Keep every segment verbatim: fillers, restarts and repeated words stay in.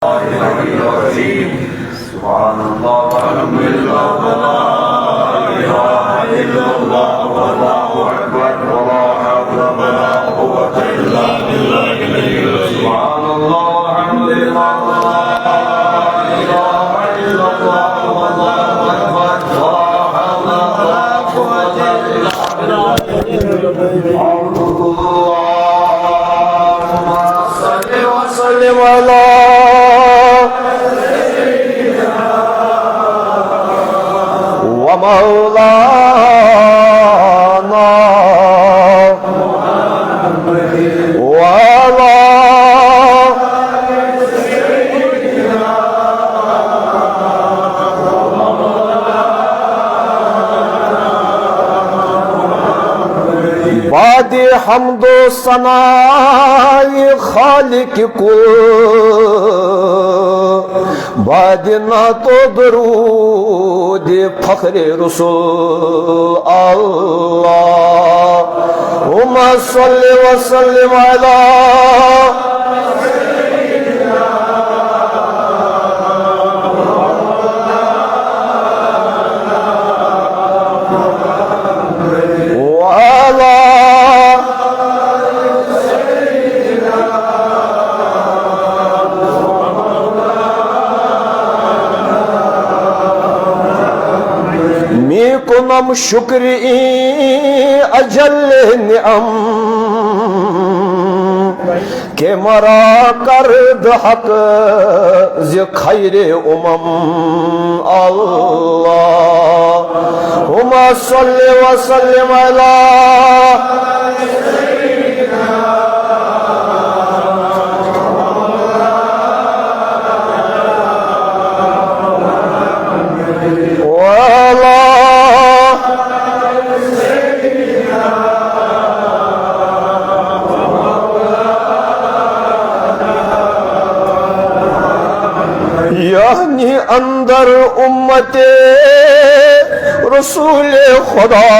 سبحان الله والحمد لله ولا إله إلا الله والله أكبر ولا حول ولا قوة إلا بالله العلي العظيم. سبحان الله والحمد لله ولا إله إلا الله والله أكبر ولا حول ولا قوة إلا بالله. اللهم صل وسلم على ومولانا وعلى بعد حمد و ثناء خالق کل، بعد نعت و درود فخر رسول، اللهم صل وسلم على وعلى می کنم شکر این اجل نعم که مرا کرد حق ز خیر امم. اللهم صل وسلم على وعلى یعنی اندر امت رسول خدا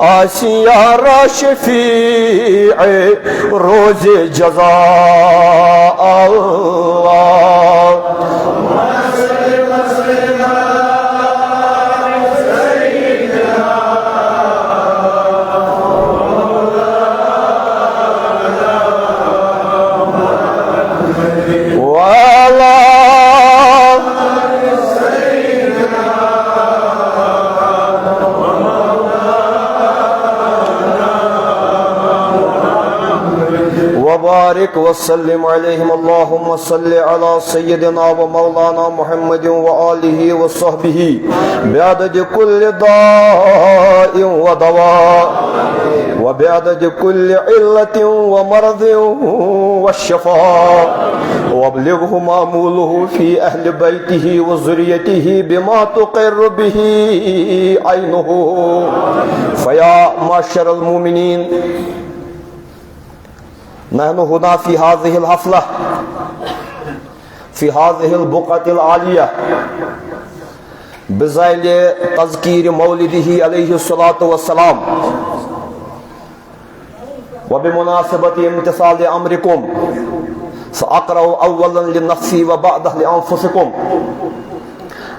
آسیا را شفیع روز جزا. اللہ وعلى وبارك وسلم عليهم. اللهم صل على سيدنا ومولانا محمد وآله وصحبه بعدد كل داء ودواء وبعدد كل علة ومرض والشفاء، وابلغه مأموله في أهل بيته وذريته بما تقر به عينه. فيا معشر المؤمنين، نحن هنا في هذه الحفلة، في هذه البقعة العالية، بذيل تذكير مولده عليه الصلاة والسلام، وبمناسبة امتثال أمركم، سأقرأ أولا لنفسي وبعده لأنفسكم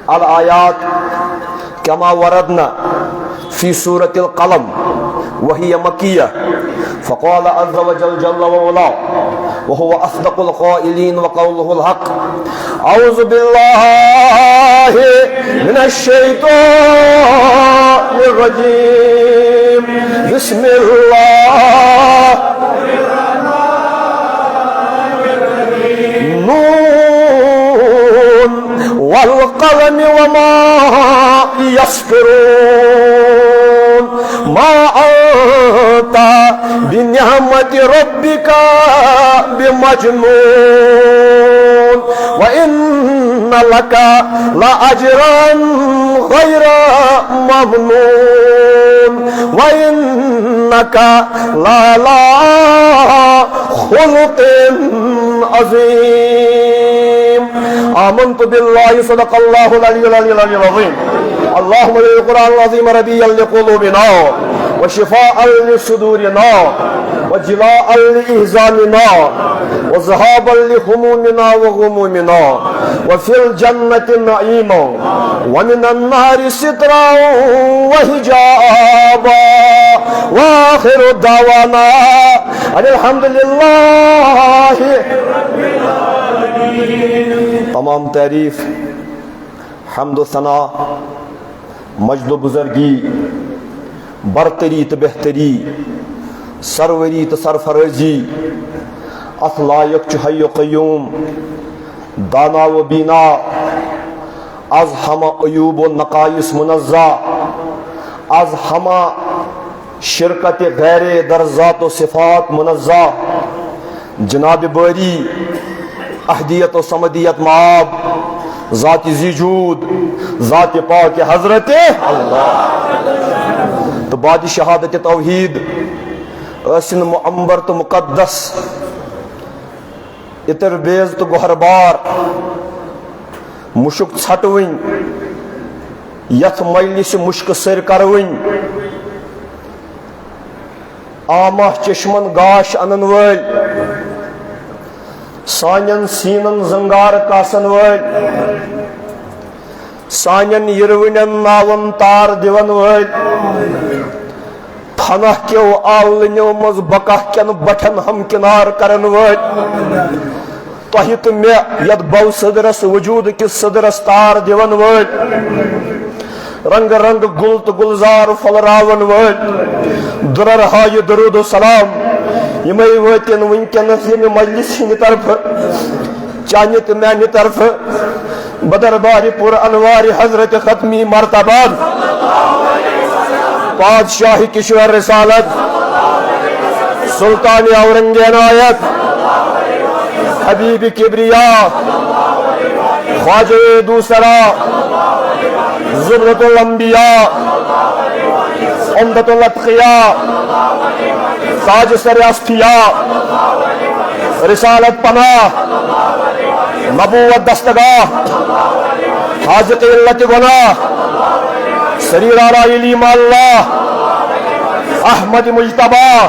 الآيات كما وردنا في سورة القلم، وهي مكية. فقال عز وجل جل وعلا، وهو أصدق القائلين وقوله الحق: أعوذ بالله من الشيطان الرجيم. بسم الله. نون والقلم وما يسطرون. ما أنت بنعمة ربك بمجنون. وإن لك لأجرا غير ممنون. وإنك لعلى خلق عظيم. آمنت بالله، صدق الله العلي العلي العلي العظيم. اللهم اجعل القرآن العظيم ربيعا لقلوبنا وشفاء لصدورنا جلاء لأحزاننا وذهابا لهمومنا وغمومنا وفي الجنة نعيما ومن النار سترا وحجابا. وآخر دعوانا أن الحمد لله. تمام تعریف، حمد و ثنا، مجد و بزرگی، برتری تہٕ بہتری، سروری تہٕ سرفرازی، اتھ لایق چھُ حی و قیوم، دانا و بینا، از ہمہ عیوب و نقائص منزہ، از ہمہ شرکت غیر در ذات و صفات منزہ، جناب باری، احدیت و صمدیت مآب، ذات ذی جود، ذات پاک حضرت اللہ۔ تو بعد شہادت توحید ٲسِن معمبر تو مقدس، عطر بیز تو گوہر بار، مشک ژھٹوٕنۍ، یتھ مجلسہِ مشکہٕ سٔرۍ کروٕنۍ۔ آمہ چشمن گاش انن وٲلۍ، سانٮ۪ن سیٖنن زنگار کاسن وٲلۍ، سانٮ۪ن یِروٕنٮ۪ن ناون تار دِون وٲلۍ، فنہ کیو آلنیو منٛز بقاہ کٮ۪ن بٹھٮ۪ن ہمکنار کرن وٲلۍ، تۄہہِ تہٕ مےٚ یتھ بو صدرس وجود کِس صدرس تار دِون وٲلۍ، رنگ رنگ گل تہٕ گلزار پھۄلراون وٲلۍ، درر ہایہِ درود و سلام، یِمے وٲتۍ وٕنکیٚنس ییٚمہِ مجلس ہٕنٛدِ طرفہٕ چانہِ تہٕ میانہِ طرفہٕ بدربارِ پر انوارِ حضرت ختمی مرتبہ، پادشاہ کشور رسالت، سلطان اورنگ عنایت، حبیب کبریا، خواجہ دوسرا، زمرۃ الانبیاء، عمدۃ الاتقیاء، تاج سر اصفیاء، رسالت پناہ، نبوت دستگاہ، حاذق علت گناہ، سریر اعلیٰ علی مع اللہ، احمد مجتبیٰ،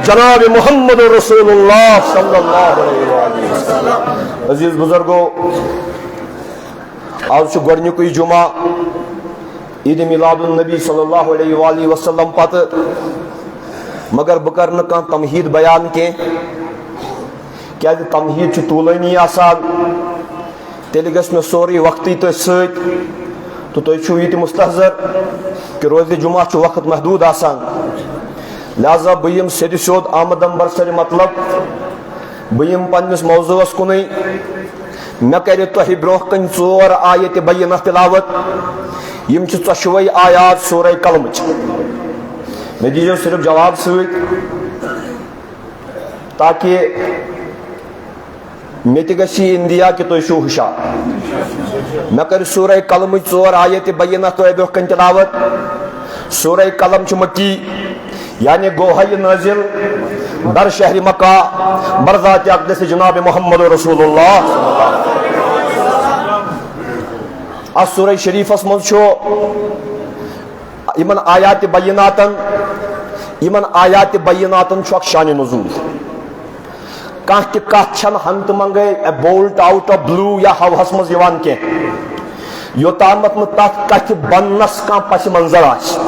جناب محمد رسول اللہ صلی اللہ علیہ وآلہ وسلم۔ عزیز بزرگو، آز چھُ گۄڈٕنیُکُے جمعہ عید میلاد النبی صلی اللہ علیہ وآلہ وسلم پتہٕ، مگر بہٕ کرٕ نہٕ کانٛہہ تمہیٖد بیان کینٛہہ، کیازِ تمہیٖد چھُ طوٗلٲنی آسان، تیٚلہِ گژھِ مےٚ سورُے وقتٕے تٔتھۍ سۭتۍ، تہٕ تُہۍ چھِو یہِ تہِ مستحضر کہِ روزِ جمعہ چھُ وقت محدوٗد آسان، لہذا بہٕ یِمہٕ سیٚدِ سیوٚد آمدم برسرِ مطلب، بہٕ یِمہٕ پننِس موضوعس کُنُے۔ مےٚ کرِ تۄہہِ برونٛہہ کنہِ ژور آیتِ بینہ تلاوت۔ یِم چھِ ژۄشوے آیات سورہ قلمٕچ۔ مےٚ دیٖزیو صرف جواب سۭتۍ، تاکہِ مےٚ تہِ گژھِ یہِ اندیا کہِ تُہۍ چھِو ہُشار۔ مےٚ کرِ سورہ قلمٕچ ژور آیتِ بینہ تۄہہِ برونٛہہ کنہِ تلاوت۔ سورہ قلم چھُ مکی، یعنی گوٚو یہِ نٲزِل بر شہر مکہ، بر ذات اقدس جناب محمد رسول اللہ۔ اتھ سورہ شریفس منٛز چھُ یِمن آیات بیناتن، یِمن آیات بیناتن چھُ اکھ شان نزول۔ کانٛہہ تہِ کتھ چھنہٕ ہنگتہٕ منگے bolt out of blue یا ہوہس منٛز یِوان کینٛہہ، یوٚتامتھ نہٕ تتھ کتھِ بننس کانٛہہ پس منظر آسہِ،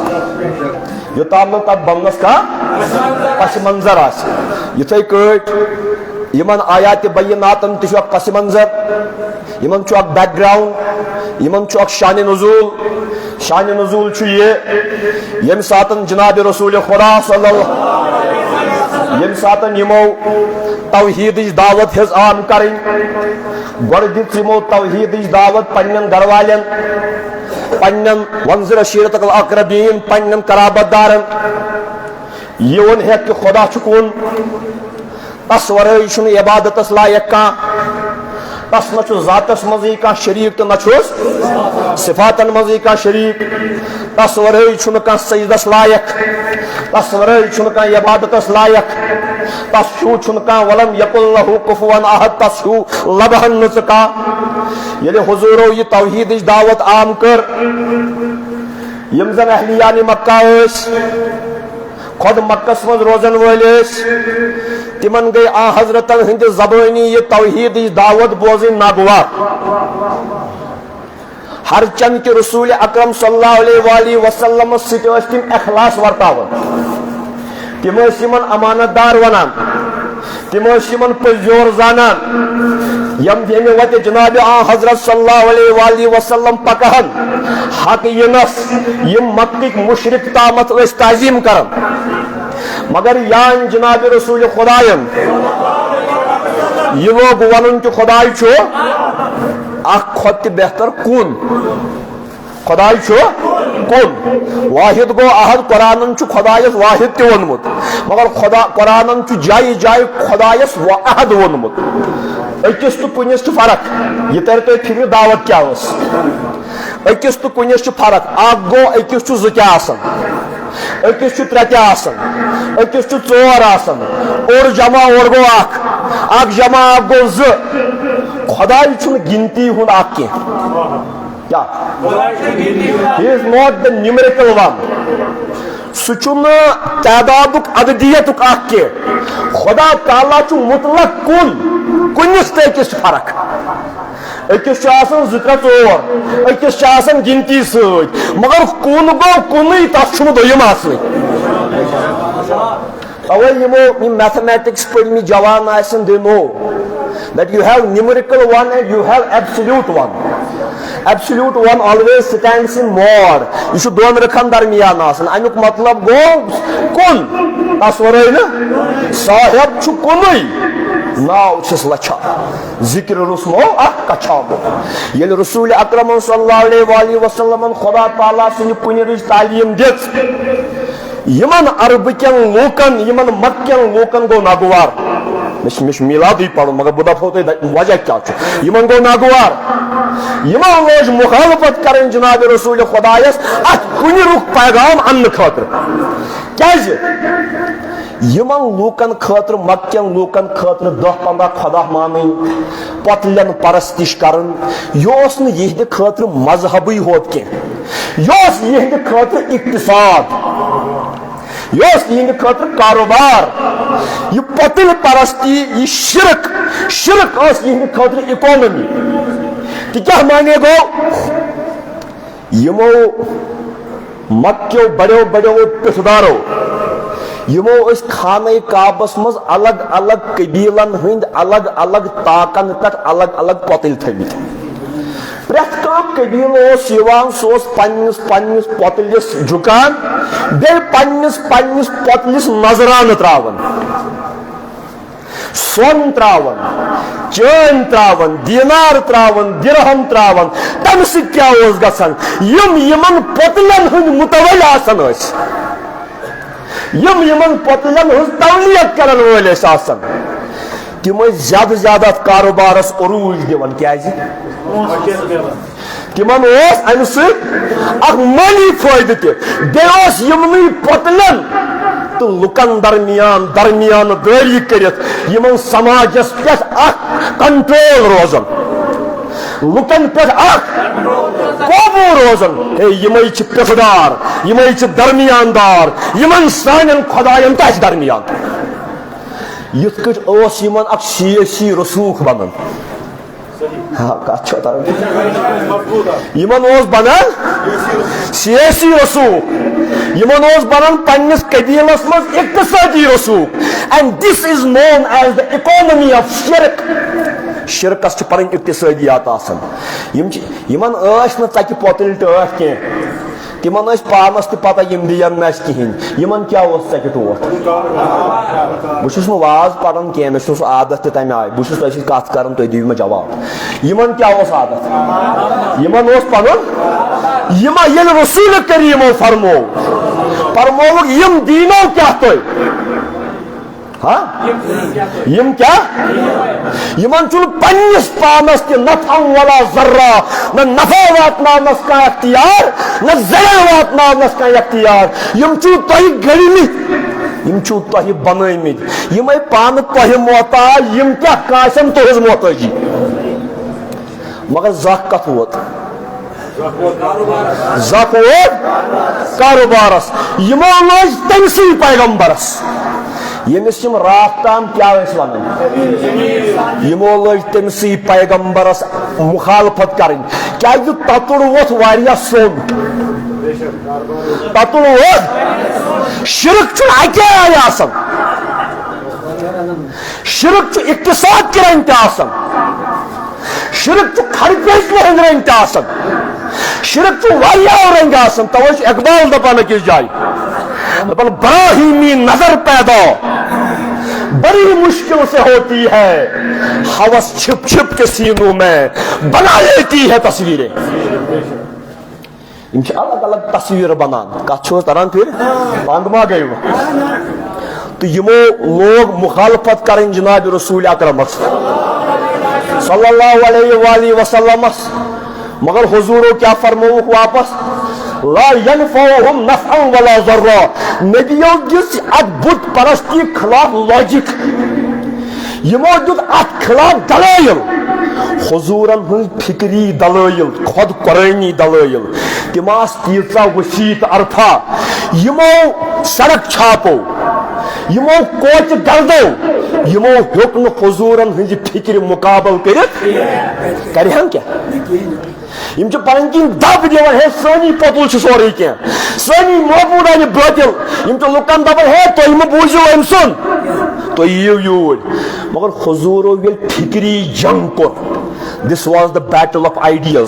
یوٚتام نہٕ تتھ بننس کانٛہہ پس منظر آسہِ۔ یِتھے کٲٹھۍ یِمن آیات بیناتن تہِ چھُ اکھ پس منظر، یِمن چھُ اکھ background، یِمن چھُ اکھ شان نزول۔ شان نزول چھُ یہِ، ییٚمہِ ساتن جناب رسول خدا صلی اللہ، ییٚمہِ ساتن یِمو توحیدٕچ دعوت ہیٚژ عام کرٕنۍ، گۄڈٕ دِژ یِمو توحیدٕچ دعوت پننٮ۪ن گرٕ والٮ۪ن، پننٮ۪ن وَنزِر عشیرتک الاقربین، پننٮ۪ن قرابت دارن۔ یہِ ووٚن ہیٚکھ کہِ خدا چھُ کُن، تس ورٲے چھُنہٕ عبادتس لایق کانٛہہ۔ تس نہ چھُ ذاتس منٛزٕے کانٛہہ شریٖک تہٕ نہ چھُس صفاتن منٛزٕے کانٛہہ شریٖک۔ تس ورٲے چھُنہٕ کانٛہہ سجدس لایق۔ تس ورٲے چھُنہٕ کانٛہہ عبادتس لایق۔ تس ہیوٗ چھُنہٕ کانٛہہ، ولم یکن لہ کفوا احد، تس ہیوٗ لبہن نہٕ ژٕ کانٛہہ۔ ییٚلہِ حضوٗرو یہِ توحیٖدٕچ دعوت عام کٔر، یِم زن اہلیان مکہ ٲسۍ، خۄد مکس منٛز روزن وٲلۍ ٲسۍ، تِمن گٔے آ حضرتن ہٕنٛدِ زبٲنی یہِ توحیدٕچ دعوت بوزٕنۍ ناگوار۔ ہر چند کہِ رسول اکرم صلی اللہ علیہ وآلہ وسلمس سۭتۍ ٲسۍ تِم اخلاص ورتاوان۔ تِم ٲسۍ یِمن امانت دار ونان، تِم ٲسۍ یِمن پٔزیور زانان۔ یِم ییٚمہِ وتہِ جناب آ حضرت صلی اللہ علیہ وآلہ وسلم پکہن، حق یِنس، یِم مکٕکۍ مشرک تامتھ ٲسۍ تعظیم کران۔ مگر یان جناب رسول خداین یہِ لوگ ونُن کہِ خداے چھُ اکھ کھۄتہٕ تہِ بہتر کُن۔ خداے چھُ کُن۔ واحد گوٚو احد، قرآنن چھُ خدایس واحد تہِ ووٚنمُت، مگر خدا، قرآنن چھُ جایہِ جایہِ خدایس و-، احد ووٚنمُت۔ أکِس تہٕ کُنِس چھِ فرق۔ یہِ ترِ تۄہہِ فِکرِ دعوت کیٛاہ ٲس۔ أکِس تہٕ کُنِس چھِ فرق۔ اکھ گوٚو أکِس چھُ زٕ تہِ آسان، أکِس چھُ ترٛےٚ تہِ آسان، أکِس چھُ ژور آسان، اوٚڑ جمع اوٚڑ گوٚو اکھ، اکھ جمع اکھ گوٚو زٕ۔ خداے چھُنہٕ گِنتی ہُنٛد اکھ کینٛہہ۔ کیٛاہ؟ He is not the numerical one. سُہ چھُنہٕ تعدادُک، عددیتُک اکھ کینٛہہ۔ خدا تعالیٰ چھُ مطلق کُن، کُنِس تہٕ أکِس چھِ فرق۔ أکِس چھُ آسان زٕ ترٛےٚ ژور، أکِس چھُ آسان گِنتی سۭتۍ، مگر کُن گوٚو کُنُے، تَتھ چھُنہٕ دوٚیُم آسنٕے۔ توے یِمو یِم میتھمیٹکس پٔرمٕتۍ جوان آسن، they know that you have numerical one and you have absolute one. Absolute one always stands in more. یہِ چھُ دۄن رٕکھن درمیان آسان۔ امیُک مطلب گوٚو کُن، تس ورٲے نہٕ۔ صاحب چھُ کُنُے، ناو چھِس لچھا، ذکر رُسمو اکھ کچھا گوٚو۔ ییٚلہِ رسول اکرم صلی اللہ علیہ وآلہ وسلمن خدا تعالیٰ سٕنٛدِ کُنہِ رٕژ تعلیٖم دِژ، یِمن عربہٕ کٮ۪ن لوٗکن، یِمن مکہٕ کٮ۪ن لوٗکن گوٚو ناگوار۔ مےٚ چھُ، مےٚ چھُ میٖلادٕے پرُن، مگر بہٕ دپہو تۄہہِ دَ-، وجہ کیٛاہ چھُ۔ یِمن گوٚو ناگوار۔ یِمو لٲج مخالفت کرٕنۍ جناب رسول خدایس اتھ کُنہِ رُک پیغام اننہٕ خٲطرٕ۔ کیازِ؟ یِمن لوٗکن خٲطرٕ، مکہٕ کٮ۪ن لوٗکن خٲطرٕ دَہ پنٛداہ خۄدا مانٕنۍ، پۄتلٮ۪ن پرستش کرٕنۍ، یہِ اوس نہٕ یِہنٛدِ خٲطرٕ مذہبٕے ہوت کینٛہہ، یہِ اوس یِہنٛدِ خٲطرٕ اقتصاد۔ یہِ اوس یِہنٛدِ خٲطرٕ کاروبار۔ یہِ پۄتٕلۍ پرستی، یہِ شرک، شرک ٲس یِہنٛدِ خٲطرٕ اکانومی۔ تہِ کیٛاہ معنی گوٚو؟ یِمو مکہٕ کیو بڑیو بڑیو پِٹھدارو، یِمو ٲسۍ خانہ کعبس منٛز الگ الگ قبیلن ہٕنٛدۍ الگ الگ تاکن پٮ۪ٹھ الگ الگ پۄتٕلۍ تھٲومٕتۍ۔ پرٛٮ۪تھ کانٛہہ قبیلہٕ اوس یِوان، سُہ اوس پننِس پننِس پۄتلِس جُکان، بیٚیہِ پننِس پننِس پۄتلِس نذرانہٕ ترٛاوان، سۄن ترٛاوان، چٲنۍ ترٛاوان، دینار ترٛاوان، درہم ترٛاوان۔ تمہِ سۭتۍ کیٛاہ اوس گژھان؟ یِم یِمن پۄتلٮ۪ن ہٕنٛدۍ متولۍ آسان ٲسۍ، یِم یِمن پۄتلٮ۪ن ہٕنٛز تولید کرن وٲلۍ ٲسۍ آسان، تِم ٲسۍ زیادٕ زیادٕ اتھ کاروبارس عروج دِوان۔ کیازِ؟ تِمن اوس امہِ سۭتۍ اکھ مٲلی فٲیدٕ تہِ، بیٚیہِ اوس یِمنٕے پۄتلٮ۪ن تہٕ لُکن درمیان درمیان دٲری کٔرِتھ یِمن سماجس پٮ۪ٹھ اکھ کنٹرول روزان، لُکن پٮ۪ٹھ اکھ قوبوٗ روزان۔ ہے، یِمے چھِ پِٹھدار، یِمے چھِ درمیان دار، یِمن سانٮ۪ن خۄداین تہٕ اَسہِ درمیان۔ یِتھ کٔٹھۍ اوس یِمن اکھ سیٲسی رسوٗخ بنان۔ ہاں، کتھ چھو تران۔ یِمن اوس بنان سیٲسی رسوٗخ، یِمن اوس بنان پننِس قبیلس منٛز اقتصٲدی رسوٗخ۔ And this is known as the economy of shirk. شرکس چھِ پنٕنۍ اقتصٲدیات آسان۔ یِم چھِ، یِمن ٲسۍ نہٕ ژکہِ پۄتٕلۍ ٹٲٹھۍ کینٛہہ۔ تِمن ٲسۍ پانس تہِ پتہ، یِم دِین نہٕ اسہِ کِہینۍ۔ یِمن کیٛاہ اوس ژکہِ ٹوٹھ؟ بہٕ چھُس نہٕ واز پران کینٛہہ، مےٚ چھُنہٕ سُہ عادت تہِ تمہِ آیہِ۔ بہٕ چھُس تۄہہِ سۭتۍ کتھ کران، تُہۍ دِیِو مےٚ جواب۔ یِمن کیٛاہ اوس عادت؟ یِمن اوس پنُن، یِم ییٚلہِ رسول کریمو فرموو، فرمووُکھ، یِم دیٖنو کیٛاہ تۄہہِ؟ ہاں؟ یِم کیٛاہ؟ یِمن چھُنہٕ پننِس پانس تہِ نفعا ولا ضرا، نہ نفع واتناونس کانٛہہ اختیار، نہ ضرر واتناونس کانٛہہ اختیار۔ یِم چھِو تۄہہِ گٔنڈمٕتۍ، یِم چھِو تۄہہِ بنٲومٕتۍ۔ یِمے پانہٕ تۄہہِ محتاج، یِم کیٛاہ کاسن تُہنٛز محتٲجی؟ مگر زکھ کتھ ووت؟ زکھ ووت کاروبارس۔ یِمو لٲج تٔمسٕے پیغمبرس، ییٚمِس یِم راتھ تام کیٛاہ ٲسۍ ونان؟ یِمو لٲج تٔمسٕے پیغمبرس مخالفت کرٕنۍ، کیٛازِ تتُر ووت واریاہ سوٚن۔ تتُر ووت۔ شرک چھُنہٕ اکے آیہِ آسان۔ شرک چھُ اقتصاد کہِ رنگۍ تہِ آسان، شرک چھُ کھرٕ پیچلہِ ہٕنٛدۍ رنگۍ تہِ آسان، شرک چھُ واریاہو رنگۍ آسان۔ توے چھُ اقبال دپان أکِس جایہِ، دپان، براہیمی نظر پیدا بڑی مشکل سے ہوتی ہے، ہوس چھپ چھپ کے سینوں میں بنا لیتی ہے تصویریں۔ یِم چھِ الگ الگ تصویر بنان۔ کتھ چھُو حظ تران فِکرِ؟ بنٛد ما گٔیوٕ؟ تہٕ یِمو لوگ مخالفت کرٕنۍ جناب رسول اکرمس صلی اللہ علیہ وآلہ وسلمس۔ مگر حضورو کیٛاہ فرمووُکھ واپس؟ لا ينفعهم نفعا ولا ضرا۔ نبیو دِژ اتھ بت پرستی خلاف لاجک۔ یِمو دیُت اتھ خلاف دلٲیل، حضورن ہٕنٛز فکری دلٲیل، خود قرآنی دلٲیل۔ تِم آسہٕ تیٖژاہ وسیع تہٕ ارفع۔ یِمو سڑک چھاپو، یِمو کوچہِ گردو، یِمو ہیوٚک نہٕ حضورن ہٕنٛزِ فکرِ مقابل کٔرِتھ۔ کرِہن کیٛاہ؟ یِم چھِ پنٕنۍ کِنۍ دب دِوان، ہے، سٲنی پۄتُل چھُ سورُے کینٛہہ، سٲنی معبوٗد آنہِ بٲطِل۔ یِم چھِ لُکن دپان، ہے، تُہۍ مہٕ بوٗزِو أمۍ سُنٛد، تُہۍ یِیِو یوٗرۍ۔ مگر حضوٗرو ییٚلہِ فِکری جنگ کوٚر، this was the battle of ideas۔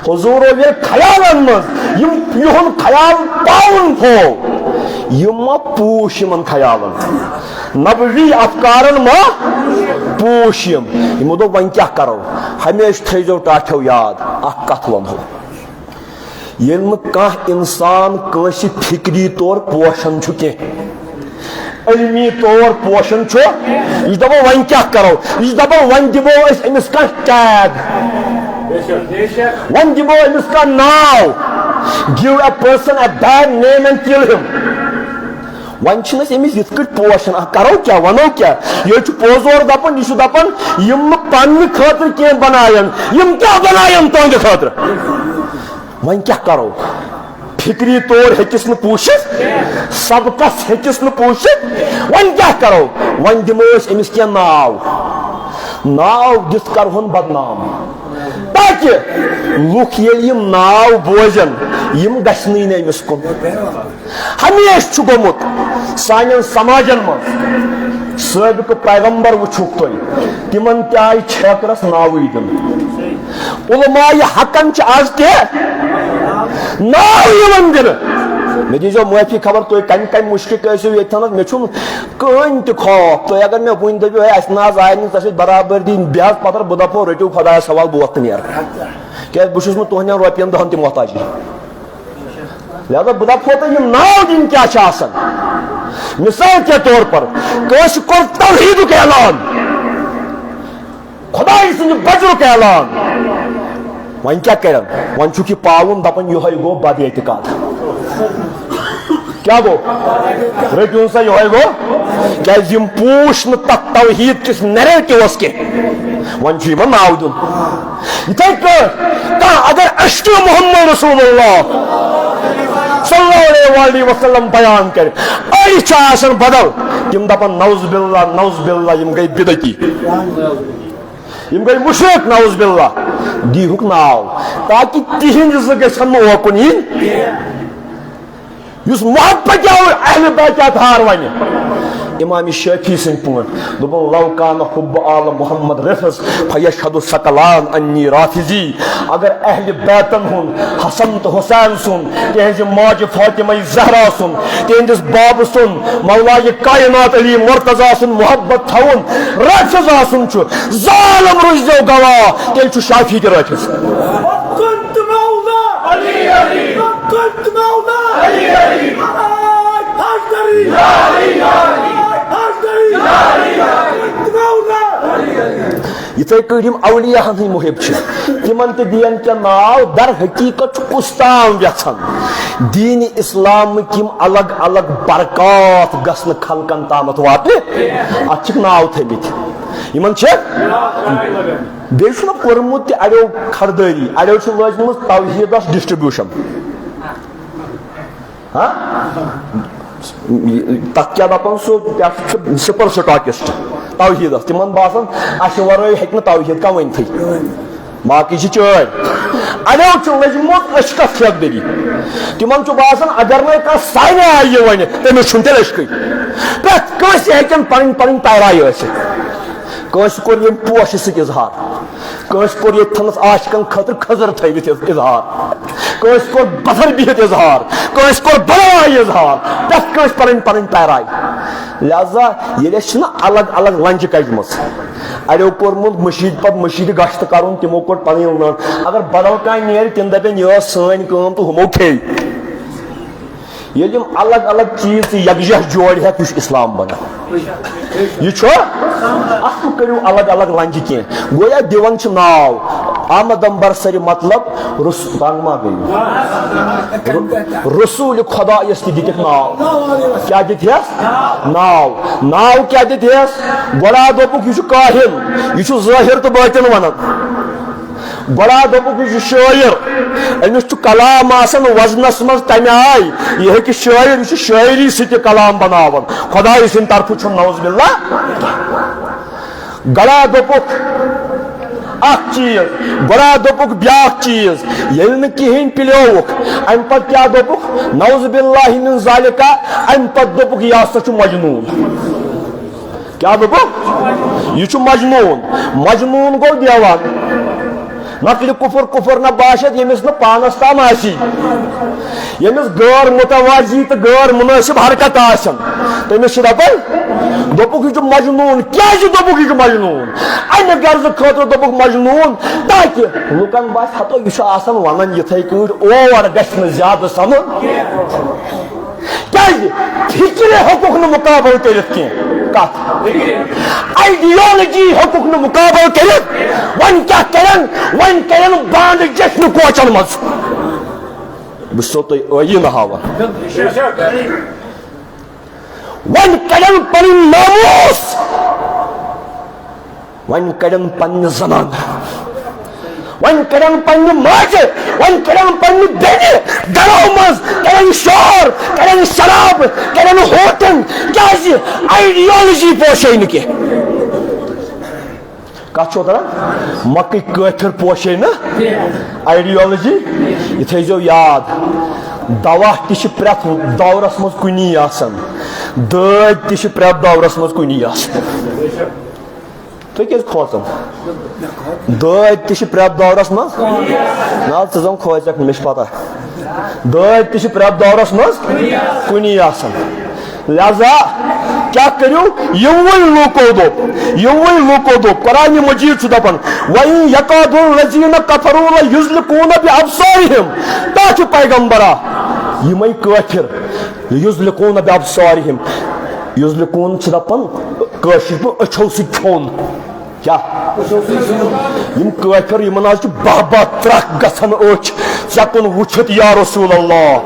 حضوٗرو ییٚلہِ خیالن منٛز یِم، یِہُنٛد خیال پاوُن تھوو، یِم ما پوٗش یِمن خیالن؟ نبوی افکارن ما پوش یِم۔ یِمو دوٚپ، وۄنۍ کیٛاہ کرو؟ ہمیشہِ تھٲیزیو ٹاٹھیو یاد، اکھ کتھ ونہو۔ ییٚلہِ نہٕ کانٛہہ انسان کٲنٛسہِ فکری طور پوشان چھُ کینٛہہ، علمی طور پوشان چھُ، یہِ چھُ دپان، وۄنۍ کیٛاہ کرو؟ یہِ چھُ دپان، وۄنۍ دِمو أسۍ أمِس کانٛہہ ٹیگ، وۄنۍ دِمو أمِس کانٛہہ ناو۔ Give a person a bad name and kill him۔ وۄنۍ چھِنہٕ أسۍ أمِس یِتھ کٔٹھۍ پوشان، اَتھ کَرو کیٛاہ، وَنو کیٛاہ؟ یہِ حظ چھُ پوٚز اورٕ دَپان، یہِ چھُ دَپان، یِم نہٕ پَنٕنہِ خٲطرٕ کینٛہہ بَناون، یِم کیٛاہ بَناون تُہٕنٛدِ خٲطرٕ؟ وۄنۍ کیٛاہ کَرو؟ فِکری طور ہیٚکِس نہٕ پوٗشِتھ، سبقَس ہیٚکِس نہٕ پوٗشِتھ، وۄنۍ کیٛاہ کَرو؟ وۄنۍ دِمو أسۍ أمِس کینٛہہ ناو، ناو دِتھ کَرہون بدنام، تاکہِ لُکھ ییٚلہِ یِم ناو بوزن، یِم گژھنٕے نہٕ أمِس کُن۔ ہمیشہِ چھُ گوٚمُت سانٮ۪ن سماجن منٛز، سٲبقہٕ پیغمبر وٕچھُکھ تُہۍ، تِمن تہِ آیہِ چھیکرس ناوٕے دِنہٕ۔ علماء حقن چھِ آز تہِ ناو یِوان دِنہٕ۔ مےٚ دیٖزیو معٲفی، خبر تُہۍ کمہِ کمہِ مُشکِک ٲسِو ییٚتہِ تھنس، مےٚ چھُنہٕ کٕہٕنۍ تہِ خوف۔ تُہۍ اگر مےٚ وُنہِ دٔپِو، "ہے، اَسہِ نہ حظ آیہِ نہٕ ژےٚ سۭتۍ برابردی"، بیٚہہ حظ پتھر، بہٕ دپہو، "رٔٹِو خۄدایس حوالہٕ، بہٕ وۄتھٕ تہٕ نیرٕ"۔ کیٛازِ بہٕ چھُس نہٕ تُہنٛدٮ۪ن رۄپین دہن تہِ محتاج۔ لہذا بہٕ دپہو تۄہہِ، یِم ناو دِنۍ کیٛاہ چھِ آسان۔ مثال کے طور پر، کٲنٛسہِ کوٚر توحیٖدُک اعلان، خۄداے سٕنٛدِ بجرُک اعلان۔ وۄنۍ کیٛاہ کرن؟ وۄنۍ چھُکھ یہِ پاوُن، دپان، یِہوٚے گوٚو بد اعتقاد۔ کیٛاہ گوٚو؟ رٔٹِو سا، یِہوٚے گوٚو۔ کیٛازِ یِم پوٗش نہٕ تتھ توحیٖد کِس نیریٹِوس کینٛہہ۔ وۄنۍ چھُ یِمن ناو دیُن۔ یِتھے پٲٹھۍ کانٛہہ اگر عشق محمد رسول اللہ صلی اللہ علیہ وآلہ وسلم بیان کرِ، أڑۍ چھِ آسان بدل، تِم دپان، "نعوذ باللہ، نعوذ باللہ، یِم گٔے بدعتی، یِم گٔے مشرک، نعوذ باللہ"، دیٖہُکھ ناو، تاکہِ تِہنٛدۍ زٕ گژھن نہٕ اوکُن یِنۍ۔ یُس محبت اہل بیت اطہار ونہِ، امام شافعی سٕنٛدۍ پٲٹھۍ دوٚپُن، "لو کان حب آل محمد رفض فیشہد ثقلان انی رافضی"۔ اگر اہل بیتن ہُنٛد، حسن تہٕ حسین سُنٛد، تِہنٛزِ ماجہِ فاطمہ زہرا سُنٛد، تِہنٛدِس بابہٕ سُنٛد، مولایہِ کائنات علی مرتضیٰ سُنٛد محبت تھاوُن رافض آسُن چھُ، ظالم روٗززیو گواہ، تیٚلہِ چھُ شافعی تہِ رافض۔ كنت مولى علي، علي. كنت مولى علي، علي. حيدري. يا علي، يا علي. حيدري. يا علي، يا علي. كنت مولى علي، علي. یِتھے کٔنۍ یِم اولیاہن ہٕنٛدۍ محب چھِ، تِمن تہِ دِین کینٛہہ ناو۔ در حقیقت چھُ کُس تام یژھان دین اسلامٕکۍ یِم الگ الگ برکات گژھنہٕ خلقن تامتھ واتنہِ، اتھ چھِکھ ناو تھٲومٕتۍ۔ یِمن چھِ، بیٚیہِ چھُنہ کوٚرمُت تہِ اَڑیو خریدٲری، اَڑیو چھُ لٲجمٕژ توحیٖدس ڈسٹریبیوشن۔ ہاں؟ تَتھ کیٛاہ دَپان سُہ، کیٛاہ چھُ سُپر سٹاکسٹ توحیٖدس؟ تِمن باسان، اَسہِ وَرٲے ہیٚکہِ نہٕ توحیٖد کانٛہہ ؤنتھٕے۔ باقٕے چھِ چٲڑۍ۔ اَڑیو چھُ لٔجمُت عشقس ٹھیکہٕ دٔری۔ تِمن چھُ باسان، اگر نَے کانٛہہ سانہِ آیہِ یہِ وَنہِ، تٔمِس چھُنہٕ تیٚلہِ عشقٕے۔ پرٛٮ۪تھ کٲنٛسہِ ہیٚکن پنٕنۍ پنٕنۍ پیرایہِ ٲسِتھ۔ کٲنٛسہِ کوٚر ییٚمہِ پوشہِ سۭتۍ اظہار، کٲنٛسہِ کوٚر ییٚتہِ تھنس عاشقن خٲطرٕ خٔزٕر تھٲوِتھ اظہار، کٲنٛسہِ کوٚر بتھر بِہِتھ اظہار، کٲنٛسہِ کوٚر بلوایہِ اظہار، پرٛٮ۪تھ کٲنٛسہِ پنٕنۍ پنٕنۍ پیراے۔ لہذا ییٚلہِ اَسہِ چھِنہ الگ الگ لنجہِ کجمٕژ، اَڑیو کوٚرمُت مٔشیٖد پتہٕ مٔشیٖد گشت کرُن، تِمو کوٚر پنٕنۍ لنج۔ اگر بدل کانٛہہ نیرِ، تِم دپن، یہِ ٲس سٲنۍ کٲم تہٕ ہُمو کھے۔ ییٚلہِ یِم الگ الگ چیٖز تہٕ یکجہ جوڑِ ہٮ۪تھ، یہِ چھُ اسلام بنان۔ یہِ چھُ، اتھ مہٕ کٔرِو الگ الگ لنجہِ کینٛہہ۔ گویا دِوان چھِ ناو، آمدم بر سر مطلب رس-، تنگ ما گٔیِو؟ ر-، رسول خدایس تہِ دِتِکھ ناو۔ کیٛاہ دِتِہس؟ ناو۔ ناو کیٛاہ دِتِہس؟ گۄڈٕ آو دوٚپُکھ، یہِ چھُ کاہن، یہِ چھُ ظٲہر تہٕ بٲطن ونان۔ گۄڈٕ آو دوٚپُکھ، یہِ چھُ شٲعر، أمِس چھُ کلام آسان وزنس منٛز تمہِ آیہِ، یہِ ہیٚکہِ شٲعر، یہِ چھُ شٲعری سۭتۍ تہِ کلام بناوان، خدایہِ سٕنٛدِ طرفہٕ چھُنہٕ، نعوذ باللہ۔ گۄڈٕ آو دوٚپُکھ اکھ چیٖز، گۄڈٕ آو دوٚپُکھ بیٛاکھ چیٖز، ییٚلہِ نہٕ کِہیٖنۍ پِلیووُکھ، امہِ پتہٕ کیٛاہ دوٚپُکھ؟ نعوذ باللہ من ذالکہ، امہِ پتہٕ دوٚپُکھ، یہِ ہسا چھُ مجنوٗن۔ کیٛاہ دوٚپُکھ؟ یہِ چھُ مجنوٗن۔ مجنوٗن گوٚو دیوان۔ نقلِ کفر کفر نہ باشد، ییٚمِس نہٕ پانس تام آسی، ییٚمِس غٲر متوازی تہٕ غٲر منٲسب حرکت آسن، تٔمِس چھِ دپان، دوٚپُکھ، یہِ چھُ مجنوٗن۔ کیٛازِ دوٚپُکھ، یہِ چھُ مجنوٗن؟ امہِ غرضہٕ خٲطرٕ دوٚپُکھ مجنوٗن، تاکہِ لُکن باسہِ، ہتو، یہِ چھُ آسان ونان یِتھے کٲٹھۍ، اور گژھِ نہٕ زیادٕ سنُن۔ کیازِ؟ فکرِ ہیوٚکُکھ نہٕ مقابلہٕ کٔرِتھ کینٛہہ۔ کتھ؟ آئیڈیالوجی ہیوٚکُکھ نہٕ مقابلہٕ کٔرِتھ۔ وۄنۍ کیٛاہ کرن؟ وۄنۍ کرن بانڈٕ جشنہٕ کوچن منٛز۔ بہٕ چھُسو تۄہہِ ٲییٖنہٕ ہاوان۔ وۄنۍ کرن پنٕنۍ ناموس، وۄنۍ کڑن پننہِ زنانہٕ، وۄنۍ کڑن پننہِ ماجہِ، وۄنۍ کڑن پننہِ بیٚنہِ، گرو منٛز کرن شور، کرن شراب، کرن ہوٹن۔ کیازِ؟ آئیڈیالوجی پوشے نہٕ کینٛہہ۔ کتھ چھو کران؟ مکٕکۍ کٲفر پوشے نہٕ آئیڈیالوجی۔ یہِ تھٲیزیو یاد، دوا تہِ چھِ پرٛٮ۪تھ دورس منٛز کُنی آسان، دٲدۍ تہِ چھِ پرٛٮ۪تھ دورس منٛز کُنی آسان۔ تُہۍ کیٛازِ کھوژان؟ دٲدۍ تہِ چھِ پرٛٮ۪تھ دورس منٛز۔ نہ حظ، ژٕ زن کھوژکھ نہٕ، مےٚ چھِ پتہ۔ دٲدۍ تہِ چھِ پرٛٮ۪تھ دورس منٛز کُنی آسان۔ لہذا کیٛاہ کٔرِو؟ یِموٕے لوٗکو دوٚپ، یِموٕے لوٗکو دوٚپ، قرآن مجید چھُ دپان، "وَإِن يَكَادُ الَّذِينَ كَفَرُوا لَيُزْلِقُونَكَ بِأَبْصَارِهِمْ"۔ تاکہِ پیغمبرا، یِمے کٲفر، "لَيُزْلِقُونَكَ بِأَبْصَارِهِمْ"، یُزلِقوٗن چھِ دپان کٲشِر پٲٹھۍ أچھو سۭتۍ کھیوٚن۔ کیٛاہ؟ یِم کٲفِر، یِمن حظ چھِ باہ باہ ترکھ گژھان أچھ ژےٚ کُن وٕچھِتھ، یا رسول اللہ۔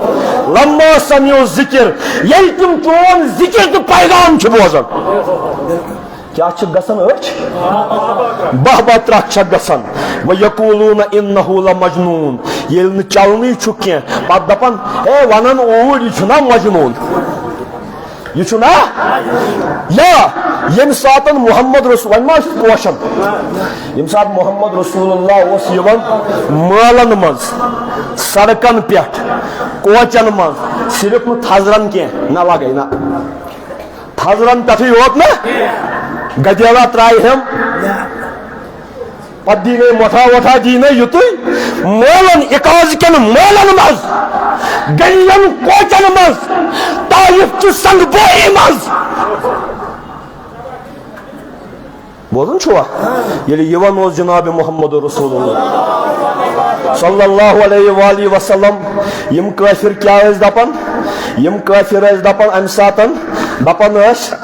لما سمعوا الذکر، ییٚلہِ تِم چون ذکر تہٕ پیغام چھِ بوزان، کیٛاہ چھِ گژھان أچھ؟ باہ باہ ترکھ چھکھ گژھان۔ وَیَقُولُونَ إِنَّهُ لَمَجْنُونَ، ییٚلہِ نہٕ چلنٕے چھُ کینٛہہ، پتہٕ دپان، ہے، ونان اوٗرۍ، یہِ چھُنہ مجنوٗن۔ یہِ چھُ نا؟ یا ییٚمہِ ساتَن محمد رسول، وۄنۍ ما چھُس پوشان؟ ییٚمہِ ساتہٕ محمد رسول اللہ اوس یِوان مٲلَن منٛز، سڑکَن پٮ۪ٹھ، کوچَن منٛز، صرف نہٕ تھزرَن کینٛہہ، نہ لگے نہ۔ تھزرَن پٮ۪ٹھٕے یوت نہ، گدیلا ترٛایہِ ہٮ۪م۔ پتہٕ دی نَے مۄٹھا وۄٹھا دی نَے یُتُے۔ مٲلن، عکاظ کٮ۪ن مٲلن منٛز، گلین کوچن منٛز، طائف چہِ سنگ بوری منٛز۔ بوزان چھُوا؟ ییٚلہِ یِوان اوس جناب محمد رسول اللہ صلی اللہ علیہ وآلہ وسلم، یِم کٲفر کیٛاہ ٲسۍ دپان؟ یِم کٲفر ٲسۍ دپان امہِ ساتن، دپان ٲسۍ،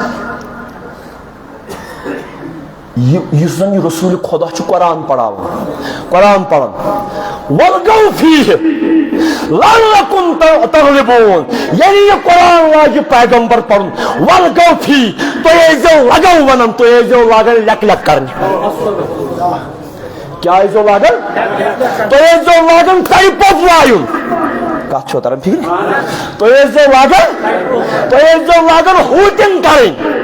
یہِ، یُس زن یہِ رسول خدا چھُ قرآن پران، قرآن پران، والغوا فیہ، لعلکم ت-، تغلبون۔ ییٚلہِ یہِ قرآن لاگہِ پیغمبر پرُن، والغوا فیہ، تُہۍ ٲسۍزیو لگو ونان، تُہۍ ٲسۍزیو لاگان لیک لیک کرنہِ۔ کیٛاہ ٲسۍزیو لاگان؟ تُہۍ ٲسۍزیو لاگان ژرِ پوٚپ وایُن۔ کتھ چھو تران فکرِ؟ تُہۍ ٲسۍزیو لاگان، تُہۍ ٲسۍزیو لاگان ہوٗتِنۍ کرٕنۍ۔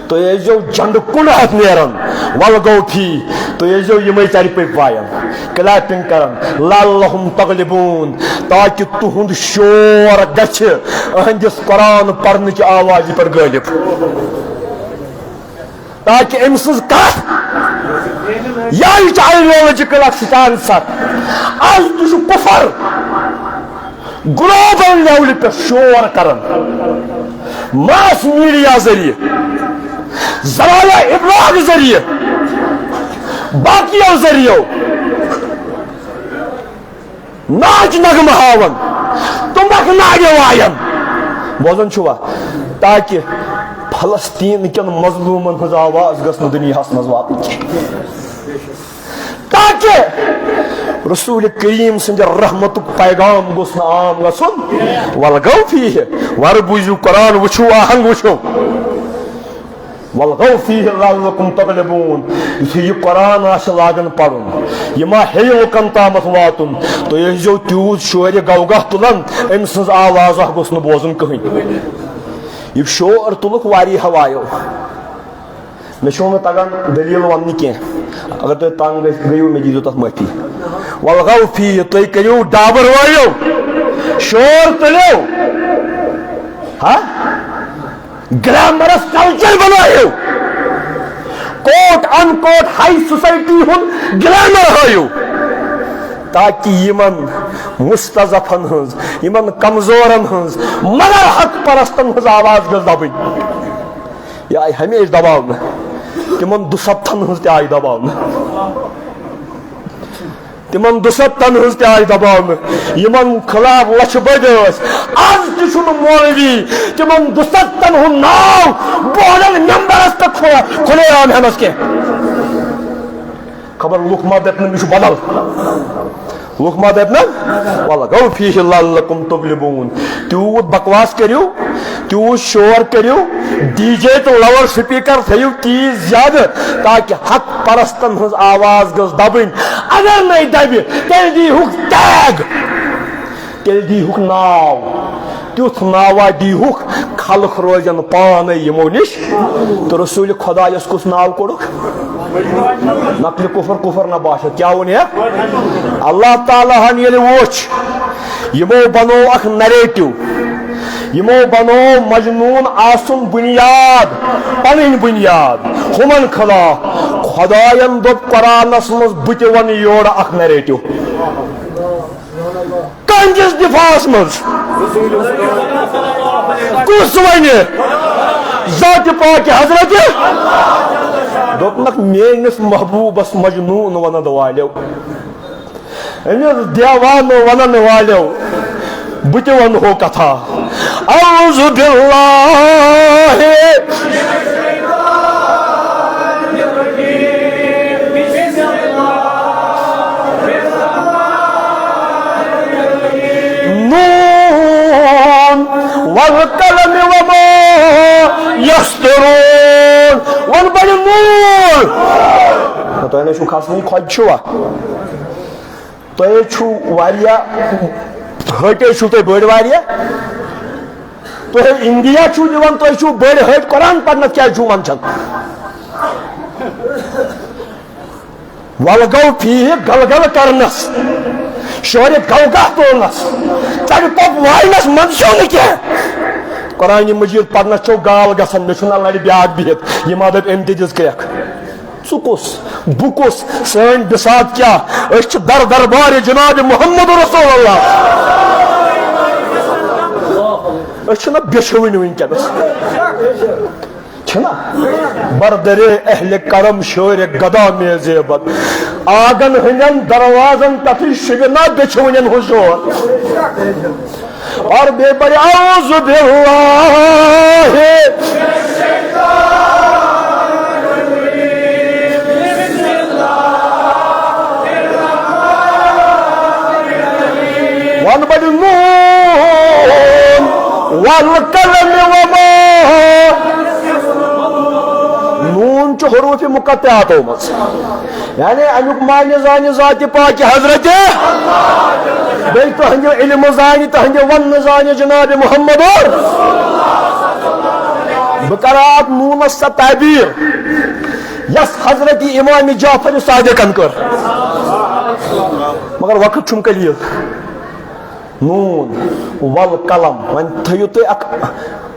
تُہۍ ٲسۍزیو جنڈٕ کُنڈ ہٮ۪تھ نیران، والغوا فیہ، تُہۍ ٲسۍزیو یِمے ژرِ پٔپۍ وایان، کلیپنگ کران، لعلہم تغلبون، تاکہ تُہُنٛد شور گژھِ أہنٛدِس قرآن پرنہٕ کہِ آوازِ پٮ۪ٹھ غٲلب، تاکہ أمۍ سٕنٛز کتھ یا یہِ چھِ ideological اکھ stance اکھ۔ از تہِ چھُ کفر گلوبل لیولہِ پٮ۪ٹھ شور کران، mass media ذٔریعہٕ، ذرایع ابلاغ ذٔریعہٕ، باقیو ذٔریعو ناچ نغمہٕ ہاوان، تمبکھ ناگہِ وایان۔ بوزان چھُوا؟ تاکہ فلسطین کٮ۪ن مظلومن ہٕنٛز آواز گٔژھ نہٕ دُنیاہس منٛز واتٕنۍ کینٛہہ۔ تاکہ رسول کریم سٕنٛدِ رحمتُک پیغام گوٚژھ نہٕ عام گژھُن۔ والغوا فیہ، وَرٕ بوٗزِو قرآن، وٕچھِو آہنگ، وٕچھِو۔ والغوا فیہ لعلکم تغلبون۔ یُتھُے یہِ قرآن آسہِ لاگان پرُن، یہِ ما ہیٚیہِ لُکن تامَتھ واتُن، تُہۍ ٲسۍزیو تیوٗت شورِ غوغا تُلان، أمۍ سٕنٛز آواز اکھ گوٚژھ نہٕ بوزُن کٕہٕنۍ۔ یہِ شور تُلُکھ واریاہو آیو۔ مےٚ چھُنہٕ تَگان دٔلیٖل وَننہِ کینٛہہ۔ اگر تُہۍ تنگ گٔژھ-، گٔیِو، مےٚ دیٖزیو تَتھ معٲفی۔ والغوا فیہ، تُہۍ کٔرِو ڈابر وٲلِو، شور تُلِو۔ ہا؟ گلیمرس کلچر بنٲیِو۔ کوٹ ان کوٹ ہائی سوسائٹی ہُنٛد گلیمر ہٲیِو۔ تاکہ یِمن مستضعفن ہٕنٛز، یِمن کمزورن ہٕنٛز، مگر حق پرستن ہٕنٛز آواز گٔژھ دبٕنۍ۔ یہِ آیہِ ہمیشہِ دباونہٕ۔ تِمن دُسَتتھن ہٕنٛز تہِ آیہِ دباونہٕ۔ تِمن دُسَتتھن ہٕنٛز تہِ آیہِ دباونہٕ۔ یِمن خلاف لچھِ بٔدۍ ٲسۍ۔ از تہِ چھُنہٕ مولوی تِمن دُسَتتھن ہُنٛد ناو بولان ممبرس پٮ۪ٹھ کھُلے، کھُلے عام ہٮ۪نس کینٛہہ۔ خبر لُکھ ما دَپن، یہِ چھُ بدل۔ لُکھ ما دَپن، والغوا فیہ لعلکم تغلبون۔ تیوٗت بکواس کٔرِو، تیوٗت شور کٔرِو، ڈی جے تہٕ لاؤڈ سپیکر تھٲیِو تیٖتۍ زیادٕ، تاکہ حق پرستن ہٕنٛز آواز گٔژھ دبٕنۍ۔ اگر نَے دبہِ، تیٚلہِ دیٖہُکھ ٹیگ۔ تیٚلہِ دیٖہُکھ ناو، تیُتھ ناوا دیٖہُکھ، خلق روزن پانے یِمو نِش۔ تہٕ رسول خدایس کُس ناو کوٚڑُکھ؟ نقل کفر، کفر نہ باشد۔ کیٛاہ ووٚن ہے؟ اللہ تعالیٰ ہن ییٚلہِ وُچھ، یِمو بنوو اکھ نریٹو، یِمو بنوو مجنون آسُن بنیاد، پنٕنۍ بنیاد، ہُمن خلاف۔ خداین دوٚپ قرآنس منٛز، بہٕ تہِ ونہٕ یورٕ اکھ نریٹو۔ کہندِس دفاعس منٛز کُس ونہِ؟ ذات پاک حضرت۔ دوٚپنکھ، میٲنِس محبوبس مجنون ونن والیو، أمِس دیوانہٕ ونن والیو، بہٕ تہِ ونہو کتھا۔ اعوذ باللہ۔ نون والقلم وما یسطرون۔ وَن بَڑِ نوٗن۔ تۄہہِ نہ چھُو کھسنٕے، خۄد چھُوا؟ تۄہہِ چھُو واریاہ ہٹے، چھُو تۄہہِ بٔڑۍ واریاہ۔ تۄہہِ انڈیا چھُو دِوان، تۄہہِ چھُو بٔڑۍ ہٹۍ، قرآن پرنس کیٛازِ چھُو منٛدچھان؟ ولغو فیہ، گلگل کرنس، شورِ غوغا تولنس، ژرِ پوٚپ واینس منٛدچھو نہٕ کینٛہہ۔ قرآن مجید پرنس چھو گال گژھان، مےٚ چھُنہ لرِ بیاکھ بِہِتھ، یہِ ما دپہِ أمۍ تہِ دِژ کرٛٮ۪کھ۔ ژٕ کُس؟ بہٕ کُس؟ سٲنۍ بساط کیٛاہ؟ أسۍ چھِ در دربارِ جناب محمد رسول اللہ۔ أسۍ چھِنہ بیٚچھوٕنۍ وٕنکیٚنس۔ چھِنہ؟ بردرِ اہلِ کرم شورِ گدا مے زیبت۔ آگن ہٕنٛدٮ۪ن دروازن پٮ۪ٹھٕے شِوِنا بیٚچھوٕنٮ۪ن ہُنٛد شور۔ اور بیٚیہِ پرِ اعوذ باللہ۔ والقلم وما۔ نون چھُ حروف مقطعاتو منٛز، یعنی امیُک معنی زانہِ ذاتِ پاکِ حضرت، بیٚیہِ تُہنٛدِ علمہٕ زانہِ، تُہنٛدِ وننہٕ زانہِ جناب محمد۔ بہٕ کرٕ اتھ نونس سۄ تعبیر، یۄس حضرت امام جعفر صادقن کٔر، مگر وقت چھُم قلیل۔ نون والقلم، وۄنۍ تھٲیِو تُہۍ اکھ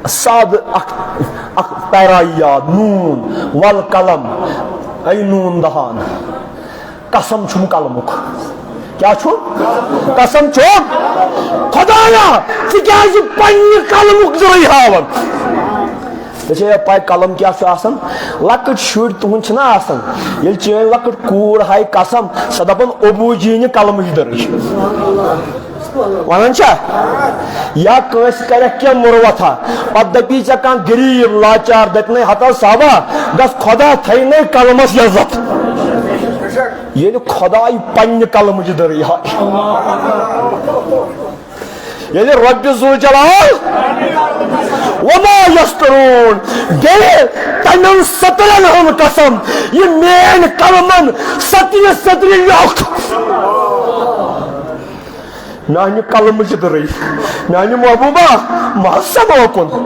سادٕ اکھ، اکھ پیرا یاد، نون والقلم، اے نون دہان، قسم چھُم قلمُک۔ کیٛاہ چھُم؟ قسم چھُم۔ خدایا، ژٕ کیٛازِ پننہِ قلمُک زُرٕے ہاوان؟ ژےٚ چھےٚ پَے قلم کیٛاہ چھُ آسان؟ لۄکٕٹۍ شُرۍ تُہُنٛد چھِنہ آسان، ییٚلہِ چٲنۍ لۄکٕٹ کوٗر ہایہِ قسم، سۄ دَپان، "ابوٗ جی نہِ قلمٕچ دٔرٕے۔" وَنان چھا؟ یا کٲنٛسہِ کَرٮ۪کھ کینٛہہ مُروَتھا، پَتہٕ دَپی ژےٚ کانٛہہ غریٖب لاچار، دَپہِ نَے، "ہتا صاحبا، گژھ خۄدا تھایہِ نَے قلمَس عزت۔" ییٚلہِ خۄداے پنٛنہِ قلمٕچ دٔرٕے ہایہِ۔ ییٚلہِ رۄبِ ذوالجلال وما یسترون، بیٚیہِ تَمٮ۪ن سٔترَن ہُنٛد قسم، یہِ میٛٲنۍ قلمَن سٔترِ سٔترِ لیوٚکھ۔ میٛانہِ قلمٕچ دٔرٕے، میٛانہِ محبوبہ، مہ حظ سَماو کُن۔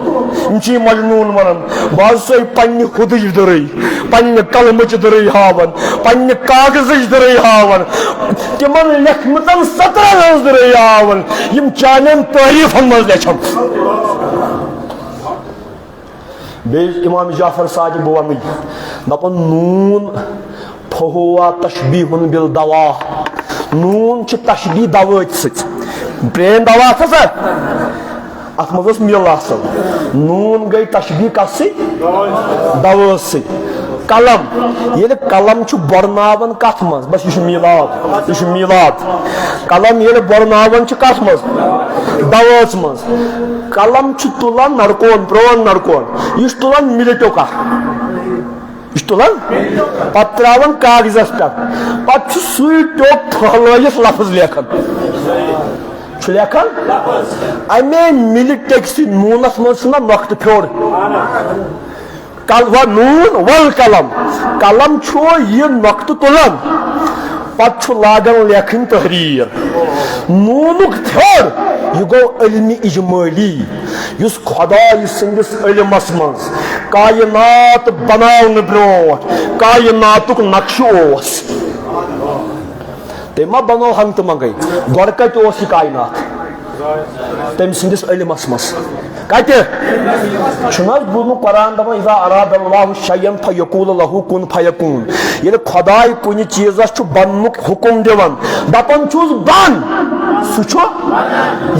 یِم چھِ یہِ مجنوٗن وَنان، بہٕ حظ چھُسَے پنٛنہِ خودٕچ دٔرٕے، پنٛنہِ قلمٕچ دٔرٕے ہاوان، پنٛنہِ کاغذٕچ دٔرٕے ہاوان، تِمن لیکھمٕژن سطرن ہٕنٛز دٔرٕے ہاوان، یِم چانٮ۪ن تعریٖفن منٛز لیکھم۔ بیٚیہِ امام جعفر صادق بہٕ وَنٕے، دَپان، نوٗن فہو تشبیہ بالدوا، نوٗن چھُ تشبیہ دوٲتۍ سۭتۍ، پرٛٲنۍ دوا چھےٚ سا؟ اتھ منٛز ٲس مِل آسان۔ نوٗن گٔے تشبیہ کتھ سۭتۍ؟ دوٲژ سۭتۍ۔ قلم، ییٚلہِ قلم چھُ بۄرناوان کتھ منٛز؟ بس، یہِ چھُ میٖلاد، یہِ چھُ میٖلاد۔ قلم ییٚلہِ بۄرناوان چھُ کتھ منٛز؟ دوٲژ منٛز۔ قلم چھُ تُلان نڑکون، پرون نڑکون، یہِ چھُ تُلان مِلہِ ٹیوٚکا۔ یہِ چھُ تُلان، پتہٕ ترٛاوان کاغذس پٮ۪ٹھ، پتہٕ چھُ سُے ٹیوٚک پھٔہلٲیِتھ لفظ لیکھان۔ چھُ لیکھان، امے مِلہِ ٹیٚکہِ سۭتۍ نوٗنس منٛز چھُنہ نۄقطہٕ پھیوٚر۔ کل و نون والقلم، قلم چھُ یہِ نۄقطہٕ تُلان، پتہٕ چھُ لاگان لیکھٕنۍ تحریر۔ نوٗنُک پھیوٚر، یہِ گوٚو علمِ اجمٲلی۔ یُس خۄداے سٕنٛدِس علمس منٛز کائنات بناونہٕ برونٛٹھ کائناتُک نقشہٕ اوس، تٔمۍ ما بنوو ہنٛگتہٕ منٛگے؟ گۄڈٕ کتہِ اوس یہِ کائنات؟ تٔمۍ سٕنٛدِس علمس منٛز۔ کتہِ؟ چھُنہٕ حظ بوٗزمُت قرآن دپان، "اذا اراد اللہ شیئا فیقول لہ کن فیکون"؟ ییٚلہِ خۄداے کُنہِ چیٖزس چھُ بننُک حُکم دِوان، دپان چھُس، "بن"، سُہ چھُ؟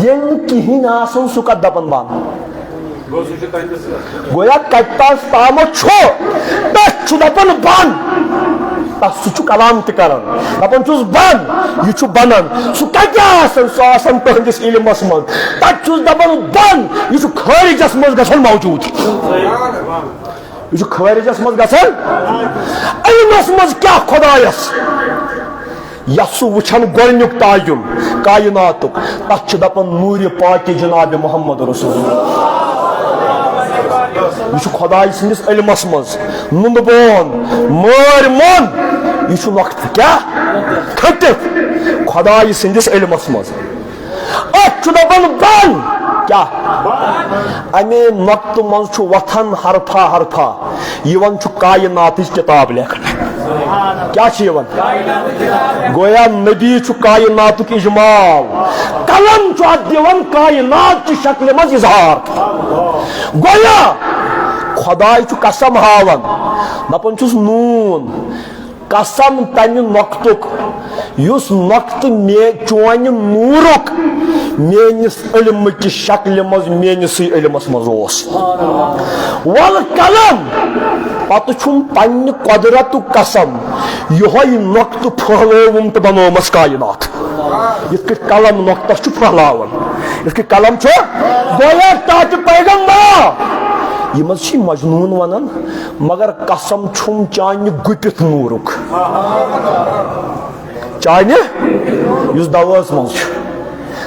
ییٚلہِ نہٕ کِہیٖنۍ آسان، سُہ کتھ دپان، "بن"؟ گویا کتہِ تس تامتھ چھُ، تتھ چھُ دپان بن۔ تس سُہ چھُ کلام تہِ کران، دپان چھُس بن، یہِ چھُ بنان۔ سُہ کتہِ آسان؟ سُہ آسان تُہنٛدِس علمس منٛز۔ تتہِ چھُس دپان بن، یہِ چھُ خٲرجس منٛز گژھان موجود۔ یہِ چھُ خٲرجس منٛز گژھان۔ علمس منٛز کیٛاہ خۄدایس؟ یَتھ سُہ وٕچھان گۄڈٕنیُک تعین کائناتُک، تَتھ چھِ دَپان نوٗرِ پاکِ جناب محمد رسول اللہ۔ یہِ چھُ خۄداے سٕنٛدِس علمَس منٛز۔ نُنہٕ بون، مٲرۍ مۄن، یہِ چھُ نۄقطہٕ کیٛاہ؟ کھٔٹِتھ خۄداے سٕنٛدِس علمَس منٛز۔ اَتھ چھُ دَپان بَن۔ کیٛاہ؟ اَمے نۄقطہٕ منٛز چھُ وۄتھان حرفا حرفا۔ یِوان چھُ کائناتٕچ کِتاب لیکھنہٕ۔ کیٛاہ چھُ یِوان؟ گویا نبی چھُ کائناتُک اجمال۔ قلم چھُ اَتھ دِوان کائنات چہِ شکلہِ منٛز اظہار۔ گویا خۄداے چھُ قسم ہاوان، دَپان چھُس نوٗن۔ قسم تمہِ نۄقطُک، یُس نۄقطہٕ مے-، چونہِ نوٗرُک میٲنِس علمہٕ کہِ شکلہِ منٛز میٲنِسٕے علمس منٛز اوس۔ والقلم، پتہٕ چھُم پننہِ قۄدرتُک قسم، یِہوٚے نۄقطہٕ پھٔہلووُم تہٕ بنوومس کائنات۔ یِتھ کٔنۍ قلم نۄقطس چھُ پھٔہلاوان، یِتھ کٔنۍ قلم چھُ، گویا تاتہِ پیغمبرا، یِم حظ چھِ مجنون ونان، مگر قسم چھُم چانہِ گُپِتھ نوٗرُک۔ چانہِ، یُس دوٲژ منٛز چھُ۔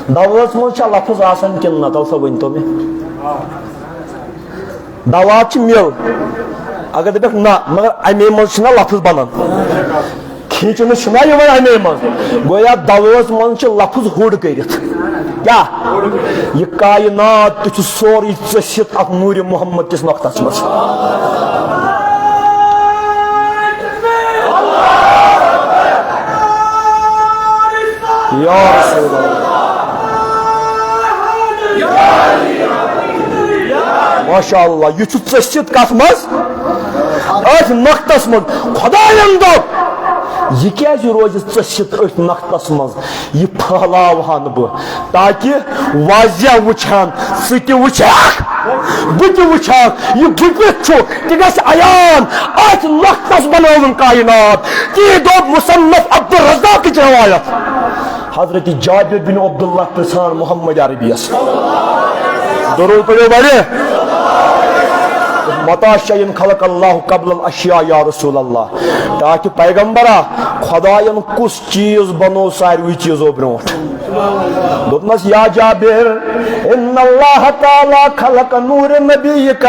دوٲژ منٛز چھا لفظ آسان کِنہٕ نہ؟ تَلہٕ سا ؤنۍ تو مےٚ۔ دوا چھِ مِل، اگر دَپَکھ نہ، مگر اَمے منٛز چھِنہ لفظ بنان، کھینچُن چھُنہ یِوان اَمے منٛز۔ گویا دواہَس منٛز چھِ لفظ ہوٚڑ کٔرِتھ۔ کیٛاہ؟ یہِ کائنات تہِ چھُ سورُے ژٔسِتھ اَتھ نوٗرِ محمد کِس نۄقطس منٛز۔ یا رسول اللہ۔ ماشاء اللہ، یہِ چھُ ژٔسِتھ کتھ منٛز؟ أتھۍ نۄقطس منٛز۔ خداین دوٚپ، یہِ کیازِ روزِ ژٔسِتھ أتھۍ نۄقطس منٛز؟ یہِ پھٔہلاوہن بہٕ، تاکہِ واضح وٕچھن، ژٕ تہِ وٕچھکھ، بہٕ تہِ وٕچھکھ، یہِ بہٕ کیُتھ چھُ، تہِ گژھِ عیان۔ أتھۍ نۄقطس بنٲوٕن کائنات۔ تی دوٚپ مصنف عبدالرزاقٕچ روایت۔ حضرت جابر بن عبداللہ پرژھان محمد عربیس۔ درود پٔرِو بڑِ۔ متى شيء خلق الله قبل الأشياء يا رسول الله؟ تاکہِ پیغمبرا، خداین کُس چیز بنوو ساروی چیزو برونٹھ؟ دوٚپنس، یا جابر، ان اللہ تعالی خلق نور نبیک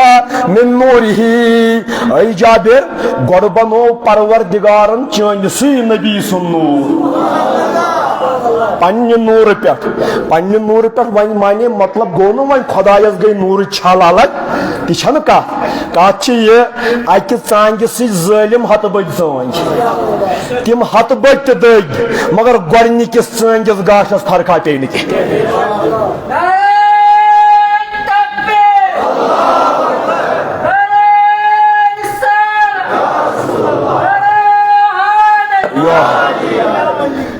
من نورہ۔ اے جابر، گۄڈٕ بنوو پروردگارن چٲنِسٕے نبی سُنٛد نور۔ پننہِ نورٕ پٮ۪ٹھ، پننہِ نورٕ پٮ۪ٹھ وۄنۍ معنی مطلب گوٚو نہٕ وۄنۍ خدایس گٔے نورٕچ چھل الگ، تہِ چھنہٕ کتھ۔ کتھ چھِ یہِ، اکہِ ژانگہِ سۭتۍ ظٲلم ہتہٕ بٔدۍ ژٲنگۍ۔ تِم ہتہٕ بٔدۍ تہِ دٔدۍ، مگر گۄڈنِکِس ژٲنگِس گاشس فرقہ پیٚیہِ نہٕ کینٛہہ۔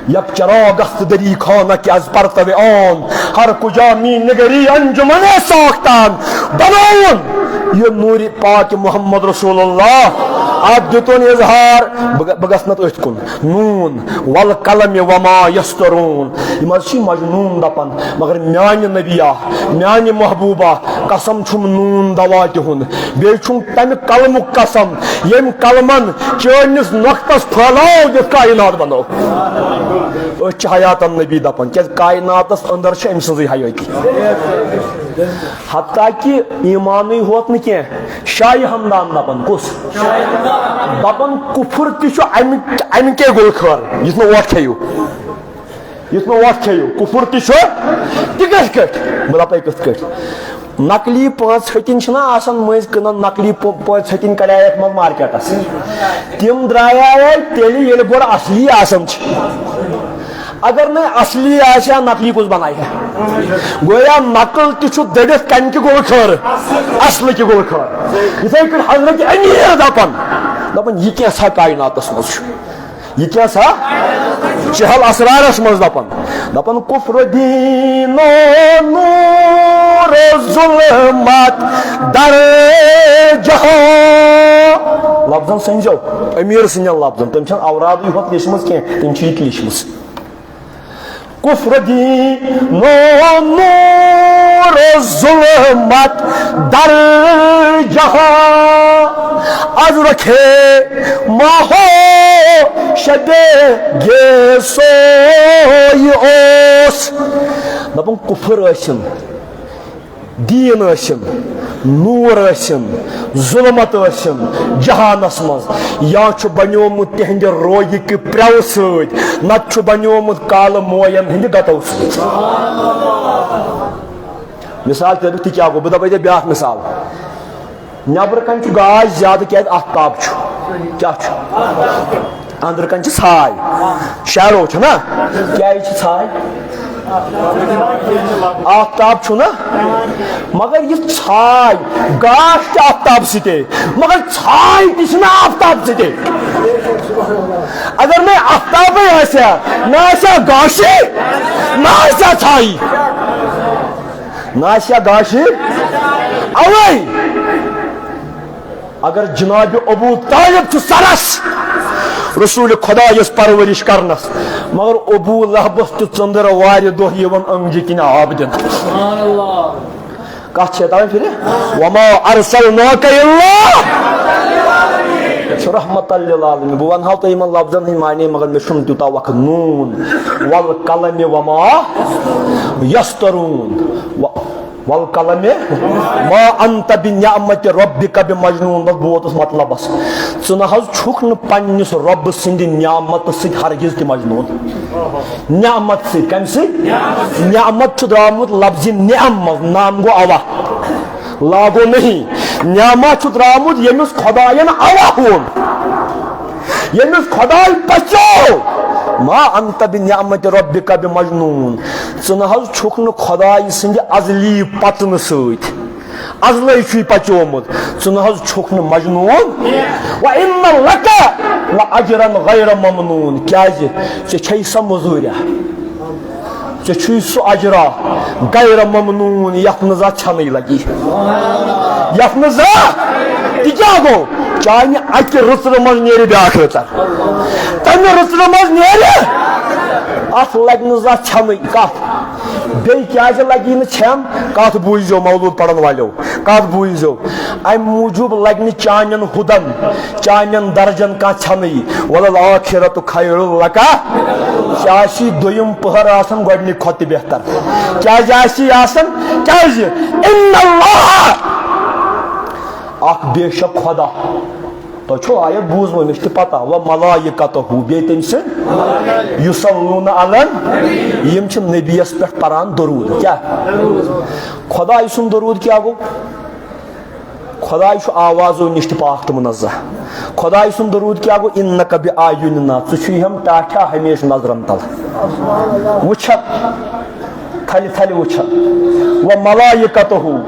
یک چراغ است دری خانہ کہ از پرتو آن، ہر کجا می نگری انجمن ساختان۔ بناوُن یہِ نوٗرِ پاک محمد رسول اللہ۔ اتھ دیُتُن اظہار، بہٕ بہٕ گژھٕ نتہٕ أتھۍ کُن۔ نون والقلم وما یسطرون۔ یِم حظ چھِ مجنون دپان، مگر میانہِ نبیا، میانہِ محبوبہ، قسم چھُم نون دوا تہِ ہُنٛد، بیٚیہِ چھُم تمہِ قلمُک قسم، ییٚمۍ قلمن چٲنِس نۄقطس پھٔہلاو دِتھ کائنات بنوو۔ أسۍ چھِ حیاتن نبی دپان، کیازِ کائناتس اندر چھِ أمۍ سٕنٛزٕے حیٲتی۔ حتیٰ کہ ایمانٕے ہوت نہٕ کینٛہہ، شاہ ہمدان دپان، کُس؟ دپان کفر تہِ چھُ امہِ، امہِ کے گُلہٕ خٲر، یُس نہٕ اوٹ کھیٚیِو۔ یُتھ نہٕ وۄٹھ کھیٚیِو، کُفُر تہِ چھُ۔ تہِ کِتھ کٲٹھۍ؟ بہٕ دَپَے کِتھ کٲٹھۍ؟ نقلی پانٛژھ ہَتِنۍ چھِنہ آسان مٔنٛزۍ کٕنان، نقلی پٲ-، پانٛژھ ہَتِنۍ کَڑیٛاکھ منٛز مارکیٹَس۔ تِم درٛایے تیٚلہِ، ییٚلہِ گۄڈٕ اَصلی آسان چھِ۔ اگر نہٕ اَصلی آسہِ ہا، نقلی کُس بَنایہِ ہا؟ گویا نقل تہِ چھُ دٔرِتھ کَنہِ کہِ گُلہٕ خٲر، اَصلہٕ کہِ گُلہٕ خٲر۔ یِتھَے کٔنۍ حضرت أمیٖر دَپان، دَپان، یہِ کیٛاہ سا کایناتَس منٛز چھُ؟ یہِ کیٛاہ سا؟ چہل اسرارس منٛز دپان، دپان، کفر دین و نور و ظلمت در جہاں۔ لفظن سنجو، امیر سٕنٛدٮ۪ن لفظن، تٔمۍ چھنہٕ اورادٕے ہوت لیچھمٕژ کینٛہہ، تٔمۍ چھِ یہِ تہِ لیچھمٕژ۔ کفر دین و نور و ظلمت در جہاں، از رخ ماه و شب گیسوی اوس۔ دپان کفر ٲسِن، دین ٲسِن، نور ٲسِن، ظلمت ٲسِن جہانس منٛز، یا چھُ بنیومُت تِہنٛدِ رویہِ کہِ پرٛٮ۪و سۭتۍ، نتہٕ چھُ بنیومُت کالہٕ موین ہٕنٛدِ گتو سۭتۍ۔ مثال تہِ دَپہِ، تہِ کیٛاہ گوٚو؟ بہٕ دَپَے ژےٚ بیٛاکھ مثال۔ نٮ۪برٕ کَنہِ چھُ گاش زیادٕ، کیٛازِ آفتاب چھُ۔ کیٛاہ چھُ؟ أنٛدرٕ کَنہِ چھِ ژھاے۔ شیڈو چھُ نا؟ کیٛازِ چھِ ژھاے؟ آفتاب چھُ نا؟ مگر یہِ ژھاے، گاش تہِ آفتاب سۭتے، مگر ژھاے تہِ چھِنہٕ آفتاب سۭتے۔ اگر نہٕ آفتابٕے آسہِ ہا، نہ آسہِ ہا گاشی، نہ آسہِ ہا ژھایی۔ نہ آسہِ ہا گاشی۔ اوے اگر جناب ابو طالب چھُ سرس رسول خدایس پرورش کرنس، مگر ابو لہبس تہِ ژٔنٛدٕر وارِ دۄہ یِوان أنٛگجہِ کِنۍ آب دِنہٕ۔ کتھ چھِ تران فِرِ؟ وما ارسلناک الا رحمت للعالمین۔ بہٕ ونہٕ ہاو تۄہہِ یِمن لفظن ہٕنٛدۍ معنی، مگر مےٚ چھُنہٕ تیوٗتاہ وقت۔ نون والقلم وما یسطرون۔ و-، والقلم ما انت بنعمت ربک بمجنون۔ بس بہٕ ووتُس مطلبس۔ ژٕ نہ حظ چھُکھ نہٕ پننِس رۄبہٕ سٕنٛدِ نعمتہٕ سۭتۍ ہرگز تہِ مجنون۔ نعمت سۭتۍ، کمہِ سۭتۍ؟ نعمت چھُ درٛامُت لفظِ نعم منٛز، نام گوٚو اوا، لا گوٚو نہیں۔ نعمت چھُ درٛامُت ییٚمِس خۄدایَن اوا ووٚن۔ ییٚمِس خۄداے پَژیو، ما انت بنعمت ربک بمجنون۔ ژٕ نہ حظ چھُکھ نہٕ خۄداے سٕنٛدِ ازلی پَژنہٕ سۭتۍ۔ ازلے چھُے پَژیومُت، ژٕ نہ حظ چھُکھ نہٕ مجنون۔ وَإِنَّ لَكَ لَأَجْرًا غَيْرَ مَمْنُونٍ۔ کیازِ؟ ژےٚ چھے سۄ مٔزوٗریا۔ ژےٚ چھُے سُہ اجرا غیر ممنون، یتھ نہٕ زانٛہہ ژھٮ۪نٕے لگی۔ یتھ نہٕ زانٛہہ۔ تہِ کیٛاہ گوٚو؟ چانہِ اکہِ رٕژرٕ منٛز نیرِ بیٛاکھ رٕژر۔ تمہِ رٕژرٕ منٛز نیرِ۔ اتھ لگہِ نہٕ زانٛہہ ژھٮ۪نٕے۔ کتھ؟ بیٚیہِ کیٛازِ لگی نہٕ ژھٮ۪ن؟ کتھ بوٗزیو مولوٗد پرن والیو۔ کتھ بوٗزیو؟ امہِ موٗجوٗب لگہِ نہٕ چانٮ۪ن ہُدن، چانٮ۪ن درجن کانٛہہ ژھٮ۪نٕے۔ وَلَلْآخِرَةُ خَيْرٌ لَكَ۔ ژےٚ آسی دوٚیِم پٔہر آسان گۄڈٕنِکۍ کھۄتہٕ تہِ بہتر۔ کیٛازِ آسی آسان؟ کیٛازِ؟ اِنَّ اللَّهَ، اکھ بے شک خۄدا۔ تۄہہِ چھو آیت بوٗزمٕژ، مےٚ چھِ تہِ پتہ۔ وَمَلَائِكَتُهُ، بیٚیہِ تٔمۍ سٕنٛدۍ، يُصَلُّونَ عَلَى، یِم چھِ نبیَس پٮ۪ٹھ پران درود۔ کیٛاہ؟ خۄداے سُنٛد درود کیٛاہ گوٚو؟ خۄداے چھُ آوازو نِش تہِ پاک تہٕ منزہ۔ خۄداے سُنٛد درود کیٛاہ گوٚو؟ اِنَّکَ بِأَعْيُنِنَا، ژٕ چھُے ہم ٹاٹھا ہمیشہِ نظرن تل۔ وٕچھتھ، تھلہِ تھلہِ وٕچھتھ۔ وَمَلَائِكَتُهُ،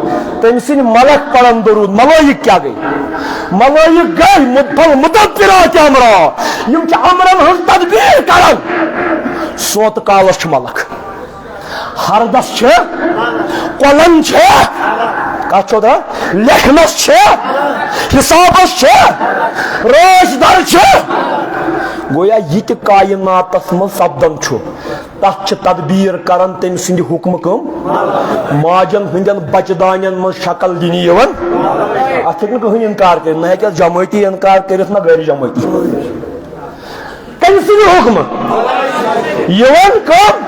تٔمۍ سٕنٛدۍ ملک پرن درود۔ ملٲیِک کیٛاہ گٔے؟ ملٲیِک گٔے مُد-، فَالْمُدَبِّرَاتِ أَمْرًا، یِم چھِ امرن ہٕنٛز تدبیٖر کران۔ سونتہٕ کالس چھِ ملک۔ ہردس چھِ، قلم چھِ، کتھ چھو دپان؟ لیکھنس چھِ، حسابس چھِ، رٲچھ در چھِ۔ گویا یہِ تہِ کائناتس منٛز سپدان چھُ، تتھ چھِ تدبیر کران تٔمۍ سٕنٛدِ حکمہٕ کٲم۔ ماجن ہٕنٛدٮ۪ن بچہٕ دانٮ۪ن منٛز شکل دِنہٕ یِوان۔ اتھ ہیٚکہِ نہٕ کٕہٕنۍ انکار کٔرِتھ، نہ ہیٚکہِ اتھ جمٲعتی انکار کٔرِتھ، نہ غٲرِ جمٲعتی۔ کٔمۍ سٕنٛدِ حُکمہٕ؟ یِوان کم؟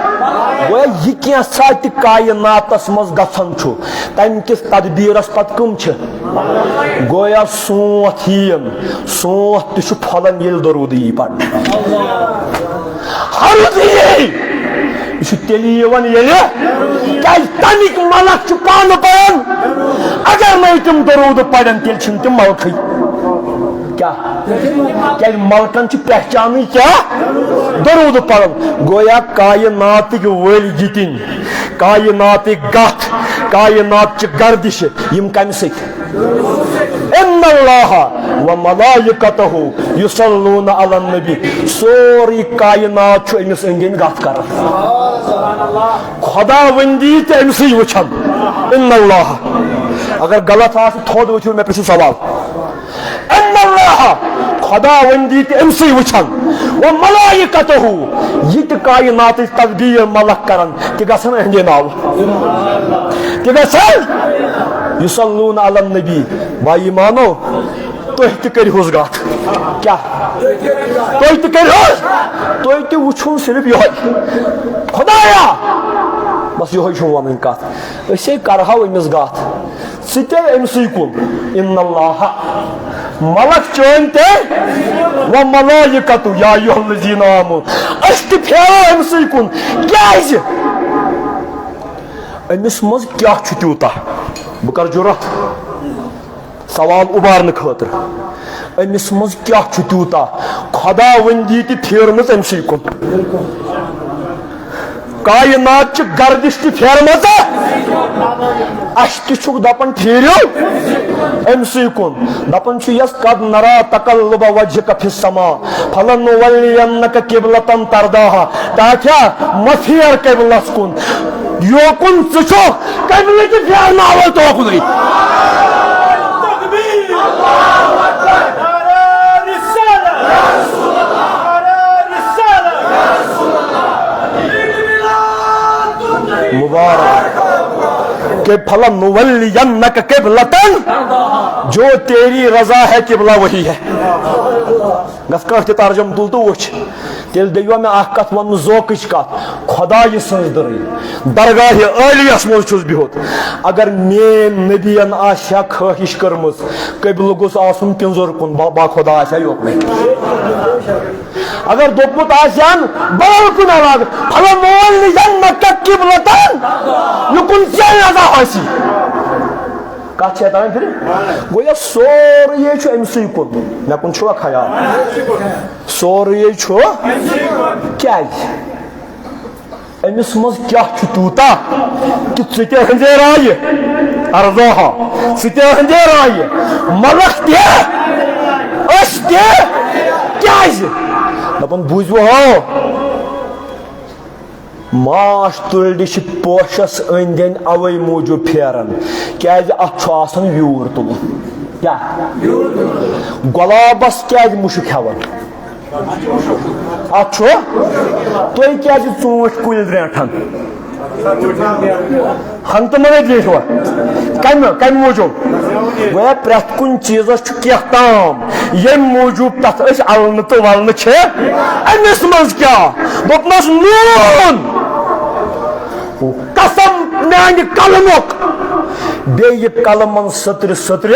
گویا یہِ کینٛژھا تہِ کائناتس منٛز گژھان چھُ، تمہِ کِس تدبیرس پتہٕ کٕم چھِ؟ گویا سونٛتھ یِیَن، سونٛتھ تہِ چھُ پھۄلان ییٚلہِ درود یی پرنہٕ۔ ہرُد یی، یہِ چھُ تیٚلہِ یِوان ییٚلہِ، کیازِ تمیِکۍ ملک چھِ پانہٕ پران۔ اگر نہٕ تِم درود پرن، تیٚلہِ چھِنہٕ تِم ملکٕے۔ کیٛاہ؟ کیٛازِ ملکن چھِ پہچانٕے کیٛاہ؟ درود پرُن۔ گویا کائناتٕکۍ وٲلۍ گِتِنۍ، کائناتٕکۍ گتھ، کائنات چہِ گردشہِ، یِم کمہِ سۭتۍ؟ ان اللہ و ملائکتہ یصلون علی النبی۔ سورُے کائنات چھُ أمِس أنٛدۍ أنٛدۍ گتھ کران۔ خۄداوندی تہِ أمِسٕے وٕچھان۔ ان اللہ۔ اگر غلط آسہِ، تھوٚد ؤتھِو، مےٚ پرژھِو سوال۔ ان اللہ، خداوندی تہِ أمسٕے وٕچھان۔ و ملائکتہ، یہِ تہِ کائناتٕچ تدبیر ملک کران، تہِ گژھن أہنٛدے ناوٕ۔ تہِ گژھن۔ یصلون علی النبی۔ با ایمانو، تُہۍ تہِ کٔرِہُس گتھ۔ کیٛاہ؟ تُہۍ تہِ کٔرِہُس۔ تُہۍ تہِ وٕچھُن صرف یِہوٚے۔ خدایا، بس یِہوٚے چھُم ونٕنۍ کتھ۔ أسے کرہاو أمِس گتھ۔ ژٕ تہِ أمسٕے کُن۔ ان اللہ، ملک چٲنۍ تہِ، و ملائکتہ یا ایھا الذین آمنوا۔ أسۍ تہِ پھیرو أمسٕے کُن۔ کیازِ؟ أمِس منٛز کیٛاہ چھُ تیوٗتاہ؟ بہٕ کرٕ جُرت سوال اُبارنہٕ خٲطرٕ۔ أمِس منٛز کیٛاہ چھُ تیوٗتاہ؟ خداوندی تہِ پھیرمٕژ أمسٕے کُن۔ کائنات چہِ گردش تہِ پھیرمٕژ۔ اسہِ تہِ چھُکھ دپان پھیرِو أمسٕے کُن۔ دپان چھُ یس، قد نرى تقلب وجهك في السماء فلنولينك قبلة ترضاها۔ ٹاٹھیا، مہ پھیر قبلس کُن۔ یوکُن ژٕ چھُکھ، قبلہٕ تہِ پھیرناوو توکُنُے۔ مبارک۔ کہ فلنولینک قبلۃ، جو تیری رضا ہے، قبلہ وہی ہے۔ گژھ کانٛہہ تہِ ترجمہٕ تُل تہٕ وٕچھ۔ تیٚلہِ دٔپِو مےٚ اکھ کتھ ونہٕ، ذوقٕچ کتھ، خۄدایہِ سٕنٛز دٔرٕے، درگاہِ عٲلیَس منٛز چھُس بِہُتھ۔ اگر میٲنۍ نبین آسہِ ہا خٲہِش کٔرمٕژ، قبلہٕ گوٚژھ آسُن پِنزُر کُن، با-، با خۄدا آسہِ ہا یوکُنُے۔ اگر دوٚپمُت آسہِ ہن بدل کُنہِ علاقہٕ، فلم وول نِجن مکہ قبلتن، یہِ کُن ژےٚ نظر آسی۔ کتھ چھےٚ تران فِکرِ؟ گوٚو یہِ سورُے چھُ أمۍ سٕے کُن۔ مےٚ کُن چھُوا خیال؟ سورُے چھُ۔ کیٛازِ؟ أمِس منٛز کیٛاہ چھُ تیوٗتاہ کہِ ژٕ تہِ أہنٛزے رایہِ؟ ارزو ہا، ژٕ تہِ أہنٛزے رایہِ، ملک تہِ، أسۍ تہِ۔ کیٛازِ؟ دَپان، بوٗزِو ہو، ماچھ تُلرِ چھِ پوشس أنٛدۍ أنٛدۍ اوے موٗجوٗب پھیران، کیٛازِ اتھ چھُ آسان ویوٗر تُلُن۔ کیٛاہ؟ گۄلابس کیٛازِ مُشُک ہٮ۪وان؟ اتھ چھُ؟ تُہۍ کیٛازِ ژوٗنٛٹھۍ کُلۍ درٛینٛٹھان؟ ہنٛگتہٕ منٛگے درٛیٹھوا؟ کمہِ، کمہِ موٗجوٗب؟ گویا پرٛٮ۪تھ کُنہِ چیٖزس چھُ کینٛہہ تام، ییٚمہِ موٗجوٗب تتھ أسۍ النہٕ تہٕ ولنہٕ چھِ۔ أمِس منٛز کیٛاہ؟ دوٚپمس، نوٗن۔ قسم میانہِ قلمُک، بیٚیہِ یہِ قلمن سٔترِ سٔترِ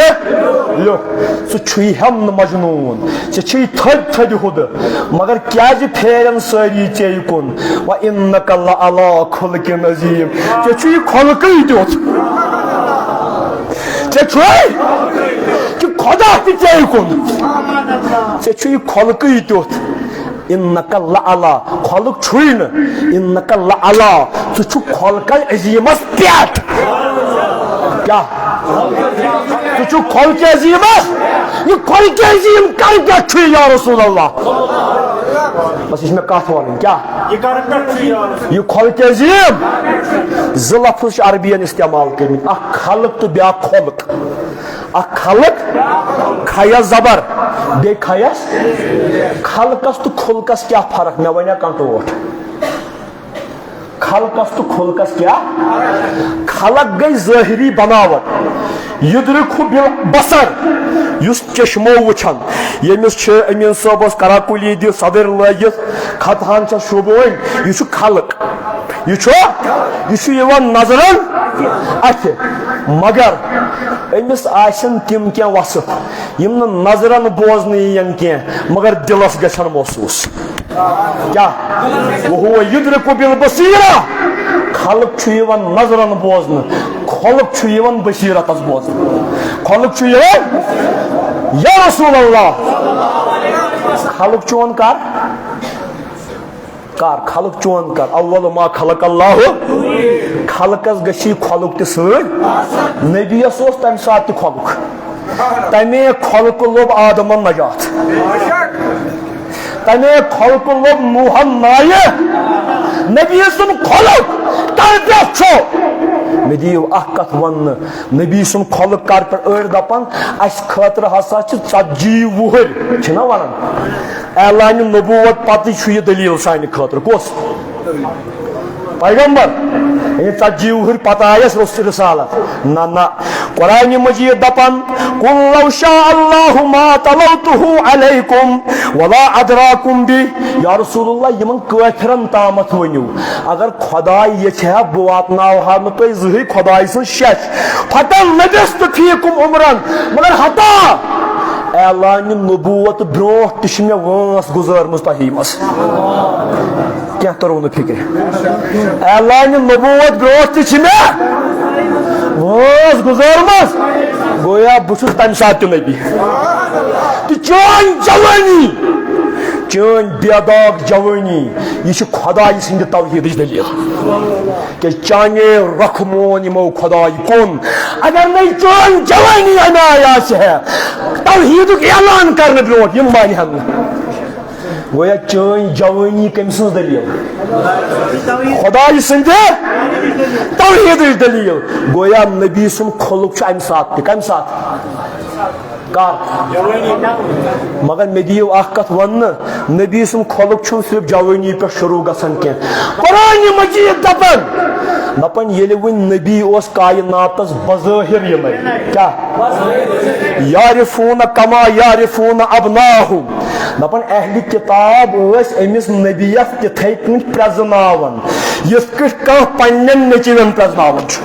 لیوٚکھ۔ ژٕ چھُے ہٮ۪م نہٕ مجنوٗن، ژےٚ چھُے تھٔدۍ تھٔدۍ ہُدٕ، مگر کیٛازِ پھیرن سٲری ژے کُن؟ وَإِنَّكَ لَعَلَىٰ خُلُقٍ عَظِيمٍ۔ ژےٚ چھُے خۄلقٕے تیُتھ، ژےٚ چھُے کہِ خۄدا تہِ ژے کُن، ژےٚ چھُے خۄلقٕے تیُتھ۔ انک لعلی، خۄلق چھُے نہٕ۔ انک لعلی، ژٕ چھُکھ خۄلقے عظیمس پٮ۪ٹھ۔ کیٛاہ؟ ژٕ چھُکھ خۄلقِ عظیمس؟ یہِ خۄلقِ عظیم کَمہِ پٮ۪ٹھ چھُے یا رسول اللہ؟ بس، یہِ چھِ مےٚ کتھ ونٕنۍ۔ کیٛاہ؟ یہِ کَمہِ پٮ۪ٹھ چھُے یا رسول؟ یہِ خۄلقِ عظیم، زٕ لفظ چھِ عربین استعمال کٔرمٕتۍ، اکھ خلق تہٕ بیٛاکھ خۄلق۔ اکھ خلق، کھیس زبر، بیٚیہِ کھیس۔ خلقس تہٕ خُلقس کیٛاہ فرق؟ مےٚ ونیا کانٛہہ ٹوٹھ؟ خلقس تہٕ خُلقس کیٛاہ؟ خلق گٔے ظٲہری بناوٹ، یدرک بالبصر، یُس چشمو وٕچھان، ییٚمِس چھِ امین صٲبس کراکُلی دِتھ، صدٕرۍ لٲگِتھ، خطہن چھس شوٗبوٕنۍ، یہِ چھُ خلق۔ یہِ چھُ، یہِ چھُ یِوان نظرن اَتھِ، مگر أمِس آسن تِم کینٛہہ وصف یِم نہٕ نظرن بوزنہٕ یِین کینٛہہ، مگر دِلس گژھن محسوٗس۔ کیٛاہ؟ وَهُوَ يُدْرِكُ بِالْبَصِيرَةِ۔ خلق چھُ یِوان نظرن بوزنہٕ، خۄلق چھُ یِوان بصیرتس بوزنہٕ۔ خۄلق چھُ یِوان، یا رسول اللہ، خلق چون کر؟ کر خلق چون کر؟ اول ما خلق اللہ، خلقس گژھی خۄلق تہِ سۭتۍ۔ نبیس اوس تمہِ ساتہٕ تہِ خۄلق، تمے خۄلقہٕ لوٚب آدمن نجات، تمے خۄلقہٕ لوٚب نوحن نایہِ۔ نبی سُنٛد خۄلق کر پٮ۪ٹھ چھُ؟ مےٚ دِیِو اکھ کتھ وننہٕ، نبی سُنٛد خۄلق کر پٮ۪ٹھ؟ أڑۍ دپان اسہِ خٲطرٕ ہسا چھِ ژتجی وُہٕرۍ، چھِنہ ونان؟ اعلانِ نبوت پتہٕ چھُ یہِ دلیل سانہِ خٲطرٕ۔ کُس؟ پیغمبر۔ یعنی ژتجی وُہٕرۍ پتہٕ آیس رس-، رسالت۔ نہ، نہ۔ قرآن مجید دپان، "قل لو شاء اللہ ما تلوتہ علیکم ولا ادراکم بہ۔" یا رسول اللہ، یِمن کٲفرن تامتھ ؤنِو، اگر خۄداے یژھِ ہا، بہٕ واتناوہا نہٕ تۄہہِ زٕہٕے خۄداے سٕنٛز شٮ۪ش۔ فتلبثت فیکم عمرا، مگر ہتا اعلانِ نبوت برونٛٹھ تہِ چھِ مےٚ وٲنٛس گُزٲرمٕژ تۄہی منٛز۔ کینٛہہ توٚرُو نہٕ فِکرِ؟ اعلانِ نبوت برونٛٹھ تہِ چھِ مےٚ وٲنٛس گُزٲرمٕژ۔ گویا بہٕ چھُس تَمہِ ساتہٕ تہِ نبی۔ تہٕ چٲنۍ جوٲنی، چٲنۍ بے داغ جوٲنی، یہِ چھِ خۄدایہِ سٕنٛدِ توحیٖدٕچ دٔلیٖل۔ کیٛازِ چانے رۄخ مون یِمو خۄدایہِ کُن۔ اگر نَے چٲنۍ جوٲنی اَمہِ آیہِ آسہِ ہے، توحیٖدُک اعلان کرنہٕ برونٛٹھ یِم مانہِ ہن نہٕ۔ گویا چٲنۍ جوٲنی کٔمۍ سٕنٛز دٔلیٖل؟ خۄدایہِ سٕنٛدِ توحیٖدٕچ دٔلیٖل۔ گویا نبی سُنٛد خلق چھُ اَمہِ ساتہٕ تہِ۔ کَمہِ ساتہٕ؟ کر؟ مگر مےٚ دِیِو اکھ کتھ وننہٕ، نبی سُنٛد خۄلق چھُنہٕ صرف جوٲنی پٮ۪ٹھ شروع گژھان کینٛہہ۔ قرآن مجید دپان، دپان ییٚلہِ وۄنۍ نبی اوس کائناتس بظٲہر یِمے، کیٛاہ؟ یعرفون کما یعرفون ابناہم۔ دپان اہلِ کتاب ٲسۍ أمِس نبیَس تِتھے پٲٹھۍ پرزناوان، یِتھ کٲٹھۍ کانٛہہ پننٮ۪ن نیٚچوٮ۪ن پرزناوان چھُ۔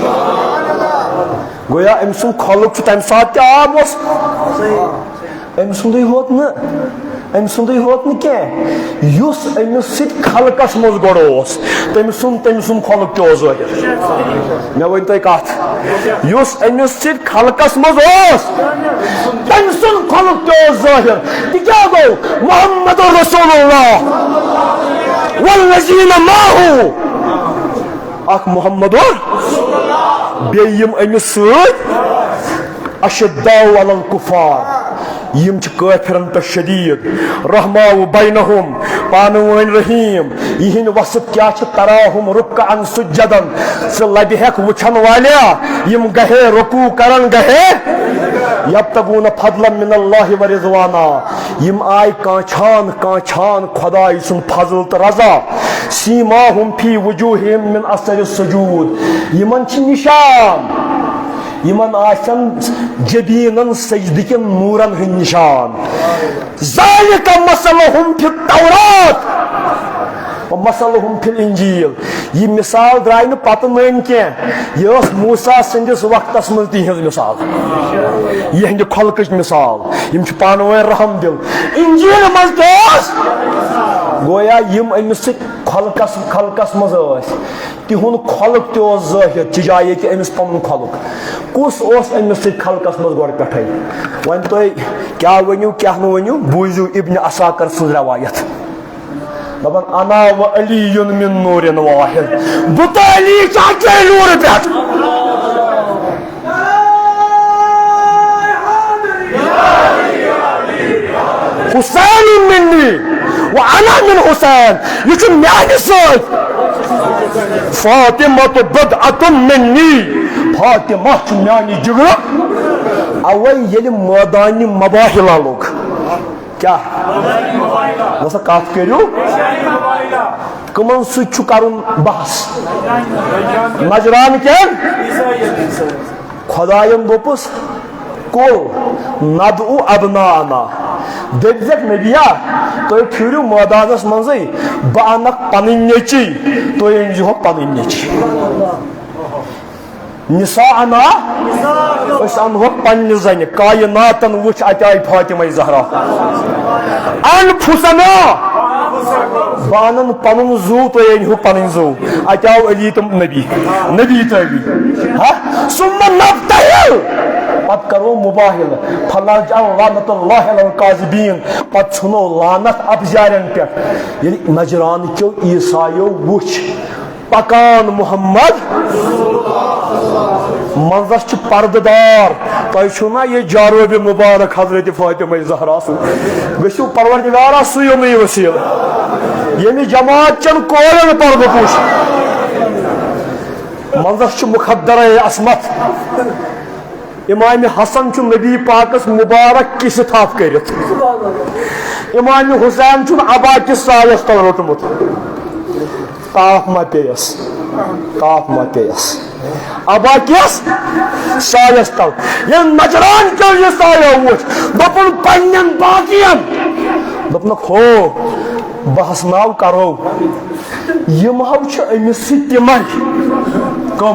گویا أمۍ سُنٛد خۄلق چھُ تَمہِ ساتہٕ تہِ عام اوس۔ أمۍ سُنٛدُے ہوت نہٕ، أمۍ سُنٛدُے ہوت نہٕ کینٛہہ، یُس أمِس سۭتۍ خلقس منٛز گۄڈٕ اوس، تٔمۍ سُنٛد، تٔمۍ سُنٛد خۄلق تہِ اوس ظٲہِر۔ مےٚ ؤنۍ تُہۍ کتھ، یُس أمِس سۭتۍ خلقس منٛز اوس، تٔمۍ سُنٛد خۄلق تہِ اوس ظٲہِر۔ تہِ کیٛاہ گوٚو؟ محمد رسول اللہ والذین معہ۔ اکھ محمد اور بیٚیہِ یِم أمِس سۭتۍ، اشداء علی الکفار، یِم چھِ کٲفرن پٮ۪ٹھ شدید، رحماء بینہم، پانہٕ وٲنۍ رحیم۔ یِہِنٛدۍ وصف کیٛاہ چھِ؟ تراہم رکعا سجدا، ژٕ لبہِ ہٮ۪کھ وٕچھن والیا، یِم گہے رکوع کرن گہے، یبتغون فضلا من اللہ و رضوانا، یِم آے کانٛچھان کانٛچھان خۄداے سُنٛد فضل تہٕ رضا۔ سیماہم فی وجوہہم من اثر السجود، یِمن چھِ نشان، یِمن آسن جبیٖنن سجدٕ کٮ۪ن نوٗرن ہٕنٛدۍ نشان۔ ذالک مثلہم فی التورات و مثلہم فی الانجیل، یہِ مثال درٛاے نہٕ پتہٕ نٔنۍ کینٛہہ، یہِ ٲس موسیٰ سٕنٛدِس وقتس منٛز تِہنٛز مثال، یِہنٛدِ خۄلقٕچ مثال۔ یِم چھِ پانہٕ وٲنۍ رحم دِل۔ انجیل منٛز تہِ اوس، گویا یِم أمِس سۭتۍ خلقس، خلقس منٛز ٲسۍ، تِہُنٛد خلق تہِ اوس ظٲہِر، چہِ جایہِ ییٚتہِ أمِس پنُن خلق۔ کُس اوس أمِس سۭتۍ خلقس منٛز گۄڈٕ پٮ۪ٹھَے؟ وۄنۍ تُہۍ کیٛاہ ؤنِو، کیٛاہ نہٕ ؤنِو، بوٗزِو ابن عساکر سٕنٛز رٮ۪وایت۔ دَپان، "انا و علی من نور واحد"، بہٕ تہٕ علی چھِ اَکے نوٗرٕ پٮ۪ٹھ۔ حسین منی و انا من حسین، یہِ چھُ میانہِ سۭتۍ۔ فاطمہ بضعۃ منی، فاطمہ چھُ میانہِ جگرٕ۔ اوے ییٚلہِ مٲدانہِ مباہلہ لوٚگ، کیٛاہ؟ وۄنۍ سا کتھ کٔرِو۔ کٕمن سۭتۍ چھُ کرُن بحث؟ نجران کٮ۪ن؟ خۄداین دوٚپُس، "قل ندع ابناءنا"، دٔپۍ زٮ۪کھ، "نبیا، تُہۍ پھیٖرِو مٲدانس منٛزٕے، بہٕ انکھ پنٕنۍ نیٚچی، تُہۍ أنۍ زِہوکھ پنٕنۍ نیٚچی۔" نساءنا، أسۍ انہوکھ پننہِ زنہِ۔ کائناتن وٕچھ، اتہِ آیہِ فاطمہ زہرا۔ انفسنا، بہٕ انن پنُن زُو، تُہۍ أنۍ ہیوٗ پنٕنۍ زُو۔ اتہِ آو علی تہٕ نبی، نبی تہٕ علی۔ ہا؟ ثم نبتہل، پتہٕ کرو مباہلہٕ۔ فنجعل لعنت اللہ علی الکاذبین، پتہٕ ژھٕنو لعنت اپزارٮ۪ن پٮ۪ٹھ۔ ییٚلہِ نجران کیو عیسایو وٕچھ، پکان محمد۔ منٛزس چھُ پردٕ دار۔ تۄہہِ چھُو نا یہِ جاروبِ مبارک حضرت فاطمہ زہرا سُنٛد؟ گٔژھِو پروردگارا سُے یوٚنُے وسیٖلہٕ، ییٚمہِ جماعت چٮ۪ن کورٮ۪ن پردٕ پوش۔ منٛزس چھُ مخدرے عصمت۔ امام حسن چھُ نبی پاکس مبارک کِسہِ تھپھ کٔرِتھ۔ امام حسین چھُن عبا کِس سایس تل روٚٹمُت۔ تاپھ ما پیٚیس؟ تاپھ ما پیٚیس؟ عبا کِس سایس تل۔ ییٚلہِ نجران کیو یہِ سایو وُچھ، دوٚپُن پننٮ۪ن باقین، دوٚپنکھ، "ہو، بہٕ حسناو کرو، یِم ہاو چھِ أمِس سۭتۍ تِمے۔" کم؟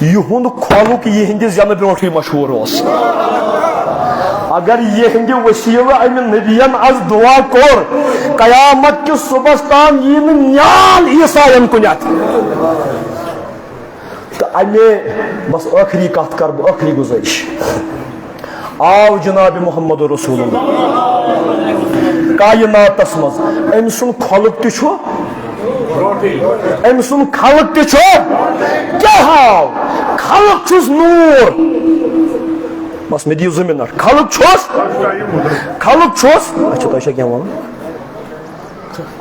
یِہُنٛد خۄلُق یِہنٛدِ زٮ۪نہٕ برونٛٹھٕے مشہوٗر اوس۔ اگر یِہنٛدِ وسیلہٕ امہِ نبین از دعا کوٚر، قیامت کِس صبحس تام یی نہٕ نیال عیساین کُنتھ۔ تہٕ امے، بس ٲخری کتھ کرٕ بہٕ، ٲخری گُزٲرِش۔ آو جناب محمد رسول اللہ کائناتس منٛز، أمۍ سُنٛد خۄلق تہِ چھُ، أمۍ سُنٛد خلق تہِ چھُ، کیٛاہ آو؟ خلق چھُس نوٗر۔ بس مےٚ دِیِو زٕ منٹ۔ خلق چھُس، خلق چھُس، اچھا، تۄہہِ چھا کینٛہہ وَنُن؟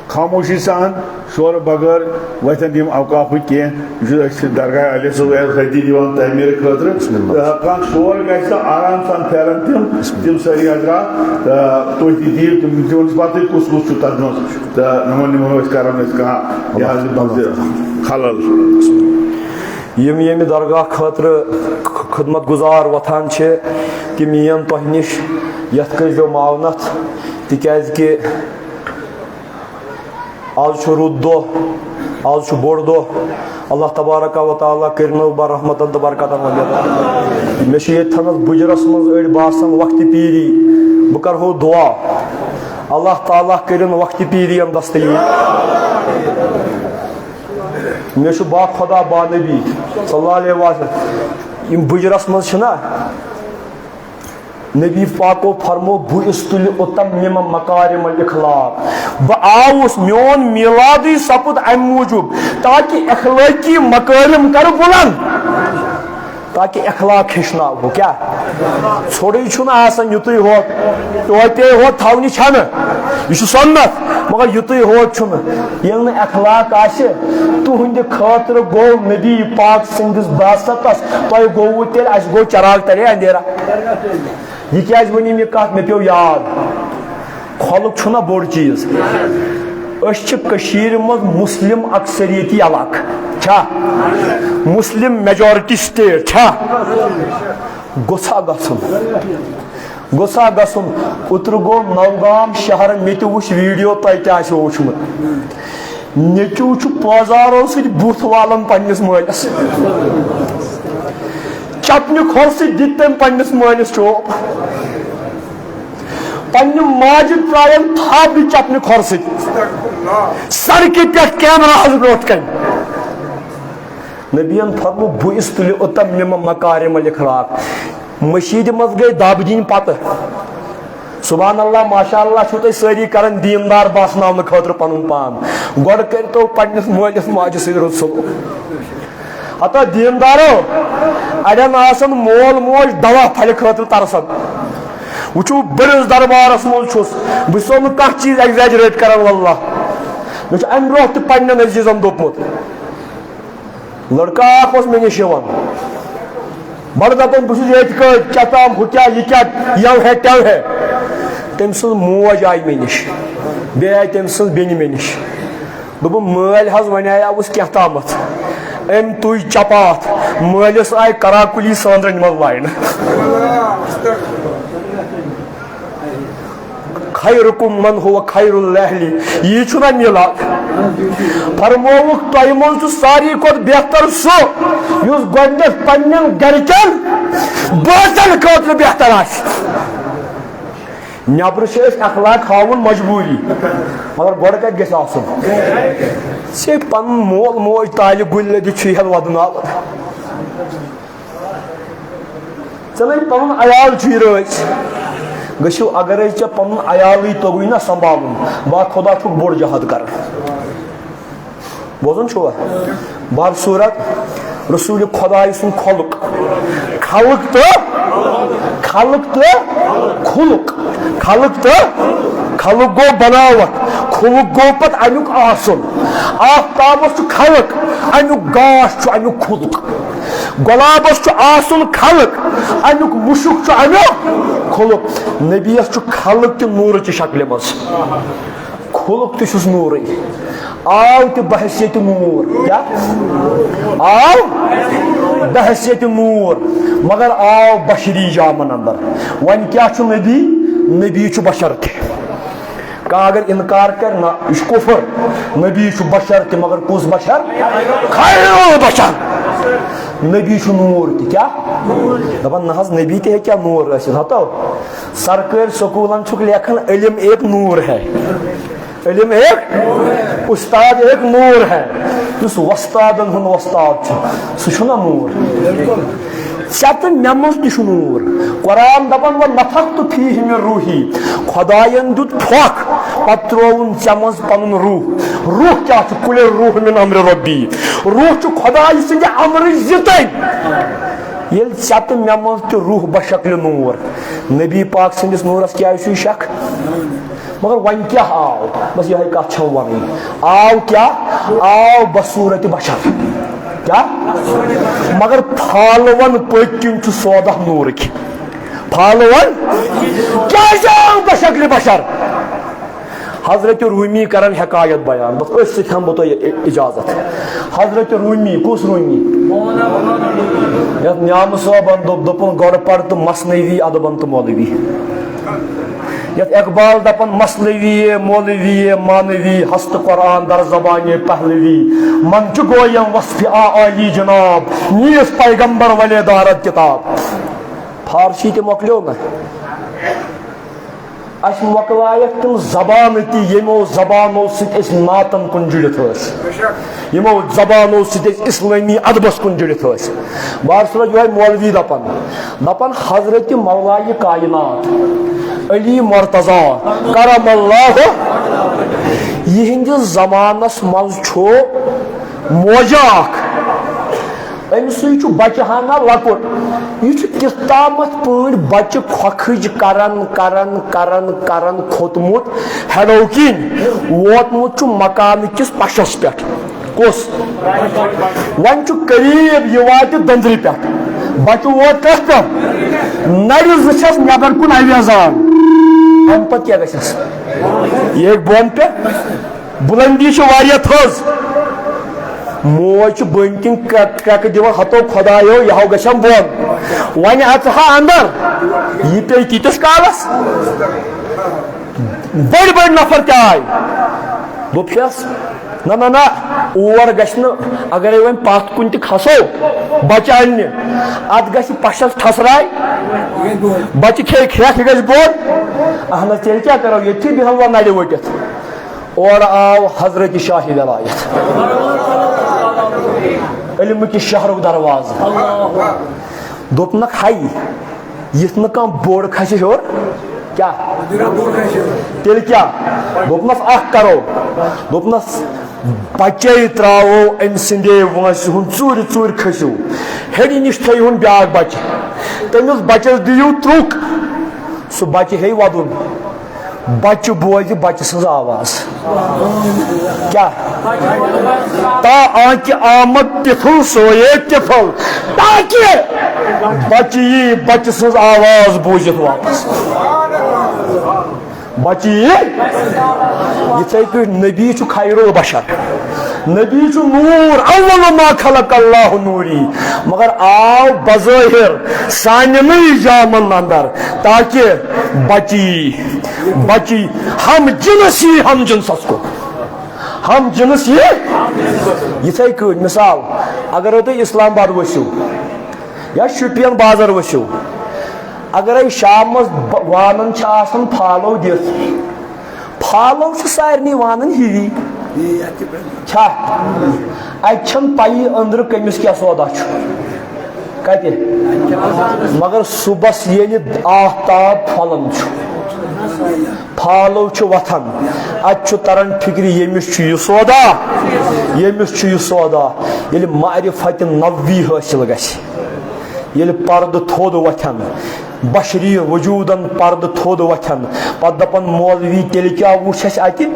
خاموشی سان، شورٕ بغٲر وۄتھن یِم اوقافٕکۍ کینٛہہ۔ یہِ چھُ أسۍ درگاہ علی صٲب حٲضِر دِوان تعمیٖر خٲطرٕ۔ بسم اللہ۔ تہٕ کانٛہہ شور گژھِ تہٕ آرام سان پھیرن تِم، بسم اللہ۔ تِم سٲری حضرات، تہٕ تُہۍ تہِ دِیِو تِم، تِمن چھُ پتہٕ کُس کُس چھُ تتھ منٛز، تہٕ یِمن، یِمن أسۍ کرو أسۍ کانٛہہ یہِ حظ یہِ خلل۔ یِم ییٚمہِ درگاہ خٲطرٕ خ-، خدمت گزار وۄتھان چھِ، تِم یِن تۄہہِ نِش، یَتھ کٔرۍزیو معاونت، تِکیٛازِ کہِ آز چھُ رُت دۄہ، آز چھُ بوٚڑ دۄہ۔ اللہ تبارک و تعالیٰ کٔرِنو بر رحمتن تہٕ برکتن وغیرہ۔ مےٚ چھُ ییٚتہِ تھَنَس بُجرَس منٛز أڑۍ باسان وقتِ پیٖری، بہٕ کرہو دُعا۔ اللہ تعالیٰ کٔرِن وقتِ پیٖری یَن دستگیٖر۔ مےٚ چھُ با خدا با نبی صلی اللہ علیہ وسلم۔ یِم بُجرَس منٛز چھِنہ، نبی پاکو فرمو، "بعثت لأتمم مکارم الاخلاق"، بہٕ آوُس، میون میلادٕے سپُد امہِ موٗجوٗب تاکہِ اخلٲقی مکارم کرٕ بُلند، تاکہِ اخلاق ہیٚچھناوہو۔ کیٛاہ؟ ژھوٚرُے چھُنہٕ آسان یُتُے ہوت، ٹوپے ہوت تھاونہِ چھَنہٕ، یہِ چھُ سُنت، مگر یُتُے ہوت چھُنہٕ۔ ییٚلہِ نہٕ اخلاق آسہِ، تُہنٛدِ خٲطرٕ گوٚو نبی پاک سٕنٛدِس بعثتس، تۄہہِ گوٚوٕ تیٚلہِ، اَسہِ گوٚو چراغ تلے اندھیرا۔ یہِ کیٛازِ ؤنِم یہِ کتھ؟ مےٚ پیوٚو یاد، کھۄلُک چھُنہ بوٚڑ چیٖز۔ أسۍ چھِ کٔشیٖرِ منٛز مسلم اکثریتی علاقہٕ، چھا؟ مسلم majority state چھا؟ گوٚژھا گژھُن، گوٚژھا گژھُن۔ اوترٕ گوٚو نوگام شہر، مےٚ تہِ وُچھ video، تۄہہِ تہِ آسیو وُچھمُت۔ نیٚچوٗ چھُ پٲزارو سۭتۍ بُتھ والان پننِس مٲلِس۔ چپنہِ کھۄر سۭتۍ دِتۍ تٔمۍ پننِس مٲلِس چوب۔ پننہِ ماجہِ ترٛایَن تھپھ چپنہِ کھۄر سۭتۍ۔ سڑکہِ پٮ۪ٹھ کیمراہَس برونٛٹھ کَنہِ۔ نبیَن فرموو، "بعثت لأتمم مکارم الاخلاق"۔ مٔشیٖدِ منٛز گٔے دَب دِنۍ پتہٕ۔ سبحان اللہ، ماشاء اللہ چھِو تُہۍ سٲری کران دیٖندار باسناونہٕ خٲطرٕ پنُن پان۔ گۄڈٕ کٔرۍتو پننِس مٲلِس ماجہِ سۭتۍ رُت سلوک۔ ہتا دیٖندارو، اڑٮ۪ن آسان مول موج دوا پھلہِ خٲطرٕ ترسان۔ وٕچھِو، بٔڑِس دربارس منٛز چھُس، بہٕ چھُسو نہٕ کانٛہہ چیٖز exaggerate کران، واللہ۔ مےٚ چھُ امہِ برونٛہہ تہِ پننٮ۪ن عزیزن دوٚپمُت، لڑکہٕ اکھ اوس مےٚ نِش یِوان، بڑٕ دپان، "بہٕ چھُس ییٚتہِ کٲتۍ، کیٛاہ تام ہُہ کیٛاہ، یہِ کیٛاہ، یو ہے تیو ہے۔" تٔمۍ سٕنٛز موج آیہِ مےٚ نِش، بیٚیہِ آیہِ تٔمۍ سٕنٛز بیٚنہِ مےٚ نِش۔ دوٚپُن، "مٲلۍ حظ وَنیٛاوُس کینٛہہ تامَتھ، أمۍ تُج چپاتھ، مٲلِس آیہِ کراکُلی سٲنٛدرَن منٛز لاینہٕ۔" خیرکم من ہو خیر الاہلی، یی چھُنہ میلاد۔ فرمووُکھ، تۄہہِ منٛز چھُ ساروی کھۄتہٕ بہتر سُہ، یُس گۄڈٕنٮ۪تھ پننٮ۪ن گرِکٮ۪ن بٲژن خٲطرٕ بہتر آسہِ۔ نٮ۪برٕ چھِ أسۍ اخلاق ہاوُن مجبوٗری، مگر گۄڈٕ کتہِ گژھِ آسُن؟ ژےٚ پنُن مول موج تالہِ گُلۍ لٔدِتھ چھُے ہٮ۪تھ ودناوان۔ ژےٚ نَے پَنُن عیال چھُے رٲضۍ۔ گٔژھِو، اگرے ژےٚ پَنُن عیالٕے توٚگُے نہ سنبھالُن، با خۄدا چھُکھ بوٚڑ جہاد کران۔ بوزان چھُوا؟ بہر صوٗرت، رسول خۄداے سُنٛد خلق، خلق تہٕ، خلق تہٕ خلق، خلق تہٕ خلق گوٚو بناوٹ، خلق گوٚو پتہٕ امیُک آسُن۔ آفتابس چھُ خلق، امیُک گاش چھُ امیُک خلق۔ گۄلابس چھُ آسُن خلق، امیُک مُشُک چھُ امیُک خلق۔ نبیَس چھُ خلق تہِ نوٗرٕچہِ شکلہِ منٛز، خلق تہِ چھُس نوٗرٕے۔ آو تہِ بحیثیت نوٗر، کیٛاہ؟ آو بحیثیت نوٗر، مگر آو بشری جامن اندر۔ وۄنۍ کیٛاہ چھُ نبی؟ نبی چھُ بشر تہِ۔ کانٛہہ اگر انکار کرِ، نہ، یہِ چھُ کفر۔ نبی چھُ بشر تہِ، مگر کُس بشر؟ خیر البشر۔ نبی چھُ نوٗر تہِ۔ کیٛاہ؟ دپان، نہ حظ، نبی تہِ ہیٚکیٛاہ نوٗر ٲسِتھ؟ ہتو، سرکٲرۍ سکوٗلن چھُکھ لیکھان، "علم ایک نور ہے۔" علم ایک، استاد ایک نور ہے۔ یُس وۄستادن ہُنٛد وۄستاد چھُ، سُہ چھُنہ نوٗر؟ ژےٚ تہٕ مےٚ منٛز تہِ چھُ نوٗر۔ قرآن دپان، "ونفخت فیہ من روحی"، خۄداین دیُت پھۄکھ، پتہٕ ترٛووُن ژےٚ منٛز پنُن روح۔ روح کیٛاہ چھُ؟ "قل الروح من امر ربی"۔ روح چھُ خۄدایہِ سٕنٛدِ امرٕچ زِتٕنۍ۔ ییٚلہِ ژےٚ تہٕ مےٚ منٛز تہِ روح بشکلِ نوٗر، نبی پاک سٕنٛدِس نوٗرس کیٛازِ چھُے شک؟ مگر وۄنۍ کیٛاہ آو؟ بس یِہوٚے کتھ چھم ونٕنۍ۔ آو کیٛاہ؟ آو بصورتِ بشر۔ کیٛاہ؟ مگر پھالون پٔتۍ کِنۍ چھُ سودہ نوٗرٕکۍ۔ پھالون کیٛازِ آو بشکلِ بشر؟ حضرت رومی کرن حکایت بیان، بس أتھۍ سۭتۍ ہٮ۪مہٕ بہٕ تۄہہِ ا-، اجازت۔ حضرت رومی، کُس رومی؟ یتھ نیامہٕ صٲبن دوٚپ، دوٚپُن، گۄڈٕ پرٕ تہٕ مثنوی، ادٕ بن تہٕ مولوی۔ یتھ اقبال دپان، مثنوی مولوی معنوی، ہست قرآن در زبان پہلوی، من چھ گویم وصف آ عالی جناب، نیس پیغمبر ولے دارد کتاب۔ فارسی تہِ مۄکلیو نہ۔ اسہِ مۄکلایکھ تِم زبانہٕ تہِ، یِمو زبانو سۭتۍ أسۍ نعتن کُن جُڑِتھ ٲسۍ، یِمو زبانو سۭتۍ أسۍ اسلٲمی ادبس کُن جُڑِتھ ٲسۍ۔ بہٕ عرض چھُس یِہوٚے مولوی دپان، دپان حضرت مولایہِ کائنات علی مرتضی کرم اللہ، یِہنٛدِس زمانس منٛز چھُ موجہ اکھ، أمۍ سٕے چھُ بچہٕ ہنا لۄکُٹ۔ یہِ چھُ تِتھ تامَتھ پٲٹھۍ بچہٕ کھۄکھٕج کران، کران، کران، کران کھوٚتمُت ہیٚرو کِنۍ ووتمُت چھُ مکانہٕ کِس پشس پٮ۪ٹھ۔ کُس؟ وۄنۍ چھُ قریب، یہِ واتہِ دٔنٛدرِ پٮ۪ٹھ۔ بچہٕ ووت کتھ پٮ۪ٹھ؟ نرِ زٕ چھس نٮ۪بر کُن اویزان۔ امہِ پتہٕ کیٛاہ گژھٮ۪س؟ یہِ ہیٚکہِ بۄن پٮ۪ٹھ۔ بلندی چھِ واریاہ تھٔز۔ موج چھِ بٔنۍ کِنۍ کرٛ-، کرٛٮ۪کہٕ دِوان، ہتو خۄدایو، یہِ ہاو گژھٮ۪م بۄن۔ وۄنۍ اژٕ ہا اندر، یہِ پیٚیہِ تیٖتِس کالس۔ بٔڑۍ بٔڑۍ نفر تہِ آے۔ دوٚپُس، نہ، نہ، نہ، اور گژھِ نہٕ، اگرے وۄنۍ پتھ کُن تہِ کھسو بچہِ اننہِ، اتھ گژھِ پشس ٹھسراے، بچہِ کھیٚیہِ کھرٛٮ۪کھ، یہِ گژھِ بۄن۔ اہن حظ، تیٚلہِ کیٛاہ کرو، ییٚتھی بیٚہموا نرِ ؤٹِتھ۔ اورٕ آو حضرت شاہ ولایت، علمہٕ کہِ شہرُک دروازٕ۔ دوٚپنکھ، ہاے، یُتھ نہٕ کانٛہہ بوٚڑ کھسہِ ہیوٚر۔ کیٛاہ؟ تیٚلہِ کیٛاہ؟ دوٚپنس، اکھ کرو۔ دوٚپنس، بچے تراوو أمۍ سٕنٛدے وٲنٛسہِ ہُنٛد، ژوٗرِ ژوٗرِ کھٔسِو، ہیٚرِ نِش تھٲیہُن بیٛاکھ بچہِ۔ تٔمِس بچس دِیِو ترُک، سُہ بچہِ ہیٚیہِ ودُن۔ بچہِ بوزِ بچہِ سٕنٛز آواز۔ کیٛاہ؟ تا آنکہِ آمد طفل سویے طفل، تاکہِ بچہِ یی بچہِ سٕنٛز آواز بوٗزِتھ واپس۔ بچہِ یی۔ یِتھے پٲٹھۍ نبی چھُ خیر البشر، نبی چھُ نور، اول ما خلق اللہ نوری، مگر آو بظٲہر سانٮ۪نٕے جامن اندر، تاکہِ بچہِ یی، بچہِ یی، ہم جنس یی ہم جنسس کُن، ہم جنس یی۔ یِتھے کٲٹھۍ مثال، اگر تُہۍ اسلام آباد ؤسِو یا شُپین بازر ؤسِو، اگرے شامس ب-، وانن چھِ آسان پھالو دِتھ، پھالو چھِ سارنٕے وانن ہِوی۔ چھا؟ اتہِ چھنہٕ پیی أنٛدرٕ کٔمِس کیٛاہ سودا چھُ۔ کتہِ؟ مگر صُبحس ییٚلہِ آفتاب پھۄلان چھُ، پھالو چھُ وۄتھان، اتہِ چھُ تران فکرِ، ییٚمِس چھُ یہِ سودا، ییٚمِس چھُ یہِ سودا۔ ییٚلہِ معرفت نبوی حٲصِل گژھِ، ییٚلہِ پردٕ تھوٚد وۄتھن، بشری وجوٗدن پردٕ تھوٚد وۄتھن، پتہٕ دپن، مولوی، تیٚلہِ کیٛاہ وُچھ اَسہِ اَتہِ؟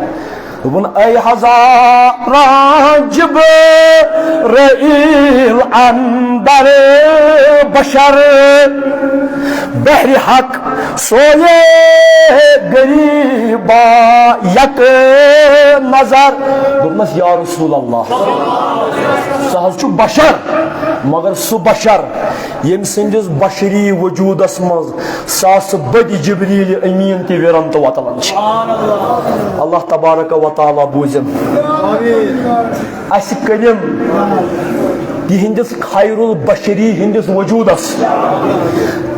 دوٚپُن، اے ہزاراں جبرائیل اندر بشر، بحر حق سویے غریبا یک نظر۔ دوٚپنس، یا رسول اللہ، سُہ حظ چھُ بشر، مگر سُہ بشر ییٚمہِ سٕنٛدِس بشری وجوٗدس منٛز ساسہٕ بٔدۍ جبریل امین تہِ وِرن تہٕ وۄتلان چھِ۔ اللہ تبارک و تعالیٰ بوٗزِن۔ اسہِ کٔرِن یِہنٛدِس خیر البشری ہٕنٛدِس وجوٗدس،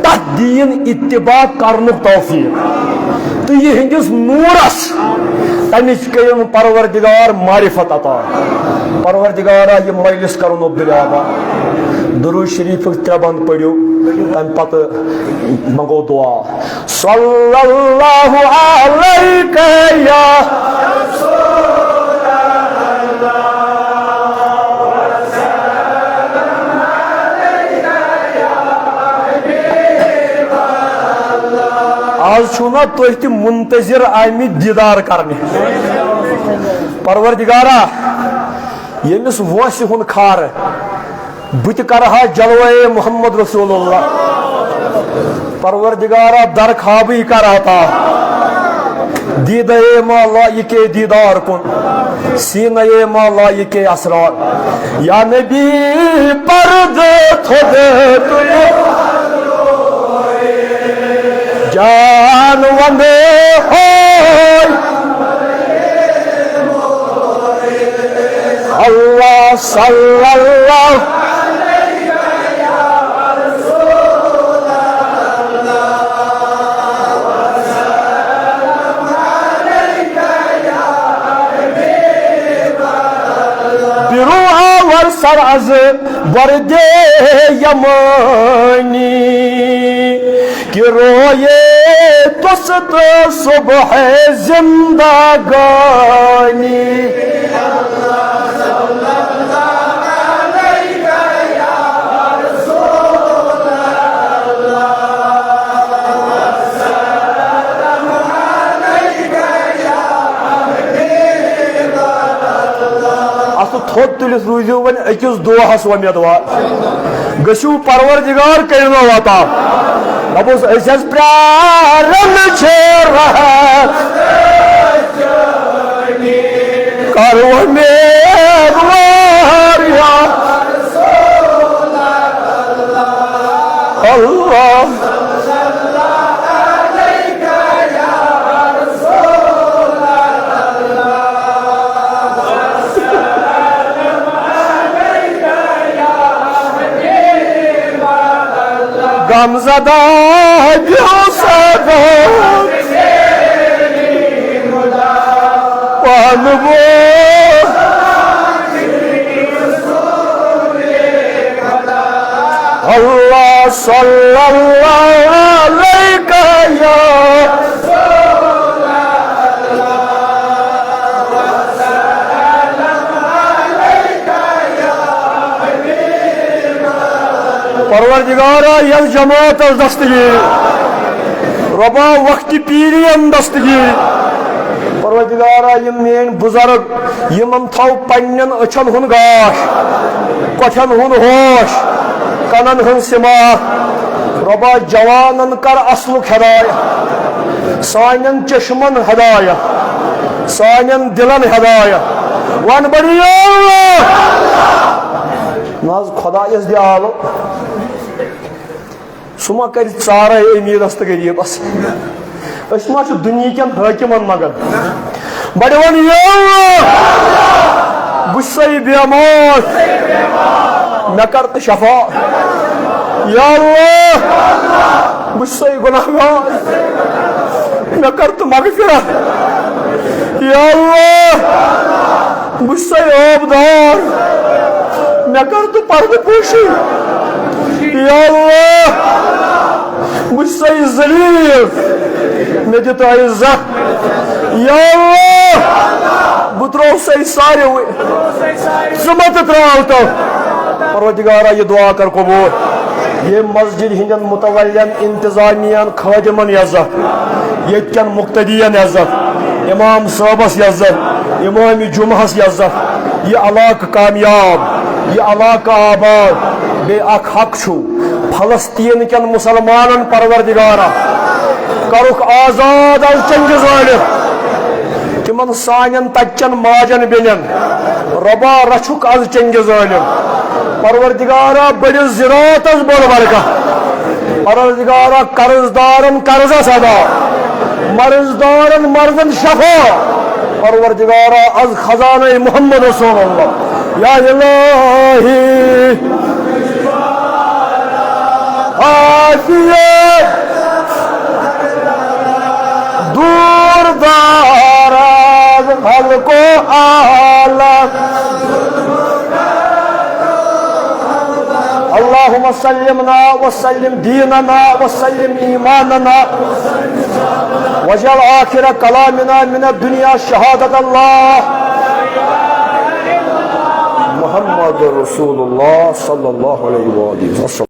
تتھ دیٖن اتباع کرنُک توفیق تہٕ یِہنٛدِس نوٗرس، تمِچ کٔرِن پروردگار معرفت عطا۔ پروردگارا، یہِ مجلس کرُن عبدالآباد۔ درود شریفٕکۍ ترٛےٚ بند پٔرِو، تمہِ پتہٕ منٛگو دعا۔ صلی اللہ علیک یا چھُو نا تُہۍ تہِ منتظر اَمہِ دیٖدار کرنہِ؟ پروردگارا، ییٚمِس وٲنٛسہِ ہُنٛد خارٕ، بہٕ تہِ کرٕ ہا جلوے محمد رسول اللہ۔ پروردگارا، در خوابٕے کر عطا۔ دیدے ما لایق دیدار کن، سینے ما لایق اسرار۔ یا نبی پردٕ تھوٚد تُلہِ جان وندے ہوے۔ اللہ صلی اللہ۔ برو آور سر از بردے یمانی، کہ روئے دوست صبح زندگانی۔ اَتھٕ تھوٚد تُلِتھ روٗزِو وۄنۍ أکِس دۄہَس وۄمیدوار۔ گٔژھِو پروردگار کٔرِو عطا۔ دَپُس، أسۍ حظ پرٛاران چھِ رحمت۔ کر وۄمیدوار یا اللہ۔ غم زدہ بیو سدا پانہٕ وول۔ اللہ صلی اللہ علیہ یا پروردگارا، یَتھ جماعتس دستگیری۔ رۄبا، وقتِ پیٖرِین دستگیری۔ پروردگارا، یِم میٲنۍ بُزرگ، یِمن تھاو پننٮ۪ن أچھن ہُنٛد گاش، کۄٹھٮ۪ن ہُنٛد ہوش، کنن ہٕنٛز سماع۔ رۄبا، جوانن کر اصلُک ہدایت، سانٮ۪ن چشمن ہدایت، سانٮ۪ن دلن ہدایت۔ ون بڑی اللہ۔ نہ حظ، خدایس دِ آلو۔ سُہ ما کرِ ژارے أمیٖرس تہٕ غریٖبس؟ أسۍ ما چھِ دُنیہکٮ۪ن حٲکمن منٛگان؟ بڑٕ وَن، یا اللہ، بہٕ چھُسے بٮ۪مار، مےٚ کر تہٕ شفا۔ یا اللہ، بہٕ چھُسے گناہگار، مےٚ کر تہٕ مغفرت۔ یا اللہ، بہٕ چھُسے عٲبدار، مےٚ کر تہٕ پردٕ پوشی۔ یا اللہ، بہٕ چھُسے ذلیل، مےٚ دِ تہٕ عزت۔ یا اللہ، بہٕ ترٛووسے ساروٕے، ژٕ مہ تہٕ ترٛاو تو۔ پروردگارا، یہِ دعا کر قبول۔ ییٚمہِ مسجد ہٕنٛدٮ۪ن متولین، انتظامیہن، خٲدِمن عزت، ییٚتہِ کٮ۪ن مقتدین عزت، امام صٲبس عزت، امام جمعہس عزت، یہِ علاقہٕ کامیاب، یہِ علاقہٕ آباد۔ بیٚیہِ اکھ حق چھُ فلسطین کٮ۪ن مسلمانن، پروردگارا، کرُکھ آزاد از چنگہِ ظٲلم۔ تِمن سانٮ۪ن تتہِ چٮ۪ن ماجن بیٚنٮ۪ن۔ رۄبا، رچھُکھ از چنگہِ ظٲلم۔ پروردگارا، بٔڑِس زِراتس بٔڑ برکت۔ پروردگارا، قرض دارن قرضس ادا، مرض دارن مرضن شفا۔ پروردگارا، از خزانہ محمد رسول اللہ۔ یا الہی، عافیت دور دراز خلق و عالم۔ اللهم سلمنا وسلم ديننا وسلم إيماننا واجعل آخر كلامنا من الدنيا شهادة الله محمد رسول الله صلى الله عليه وآله وسلم.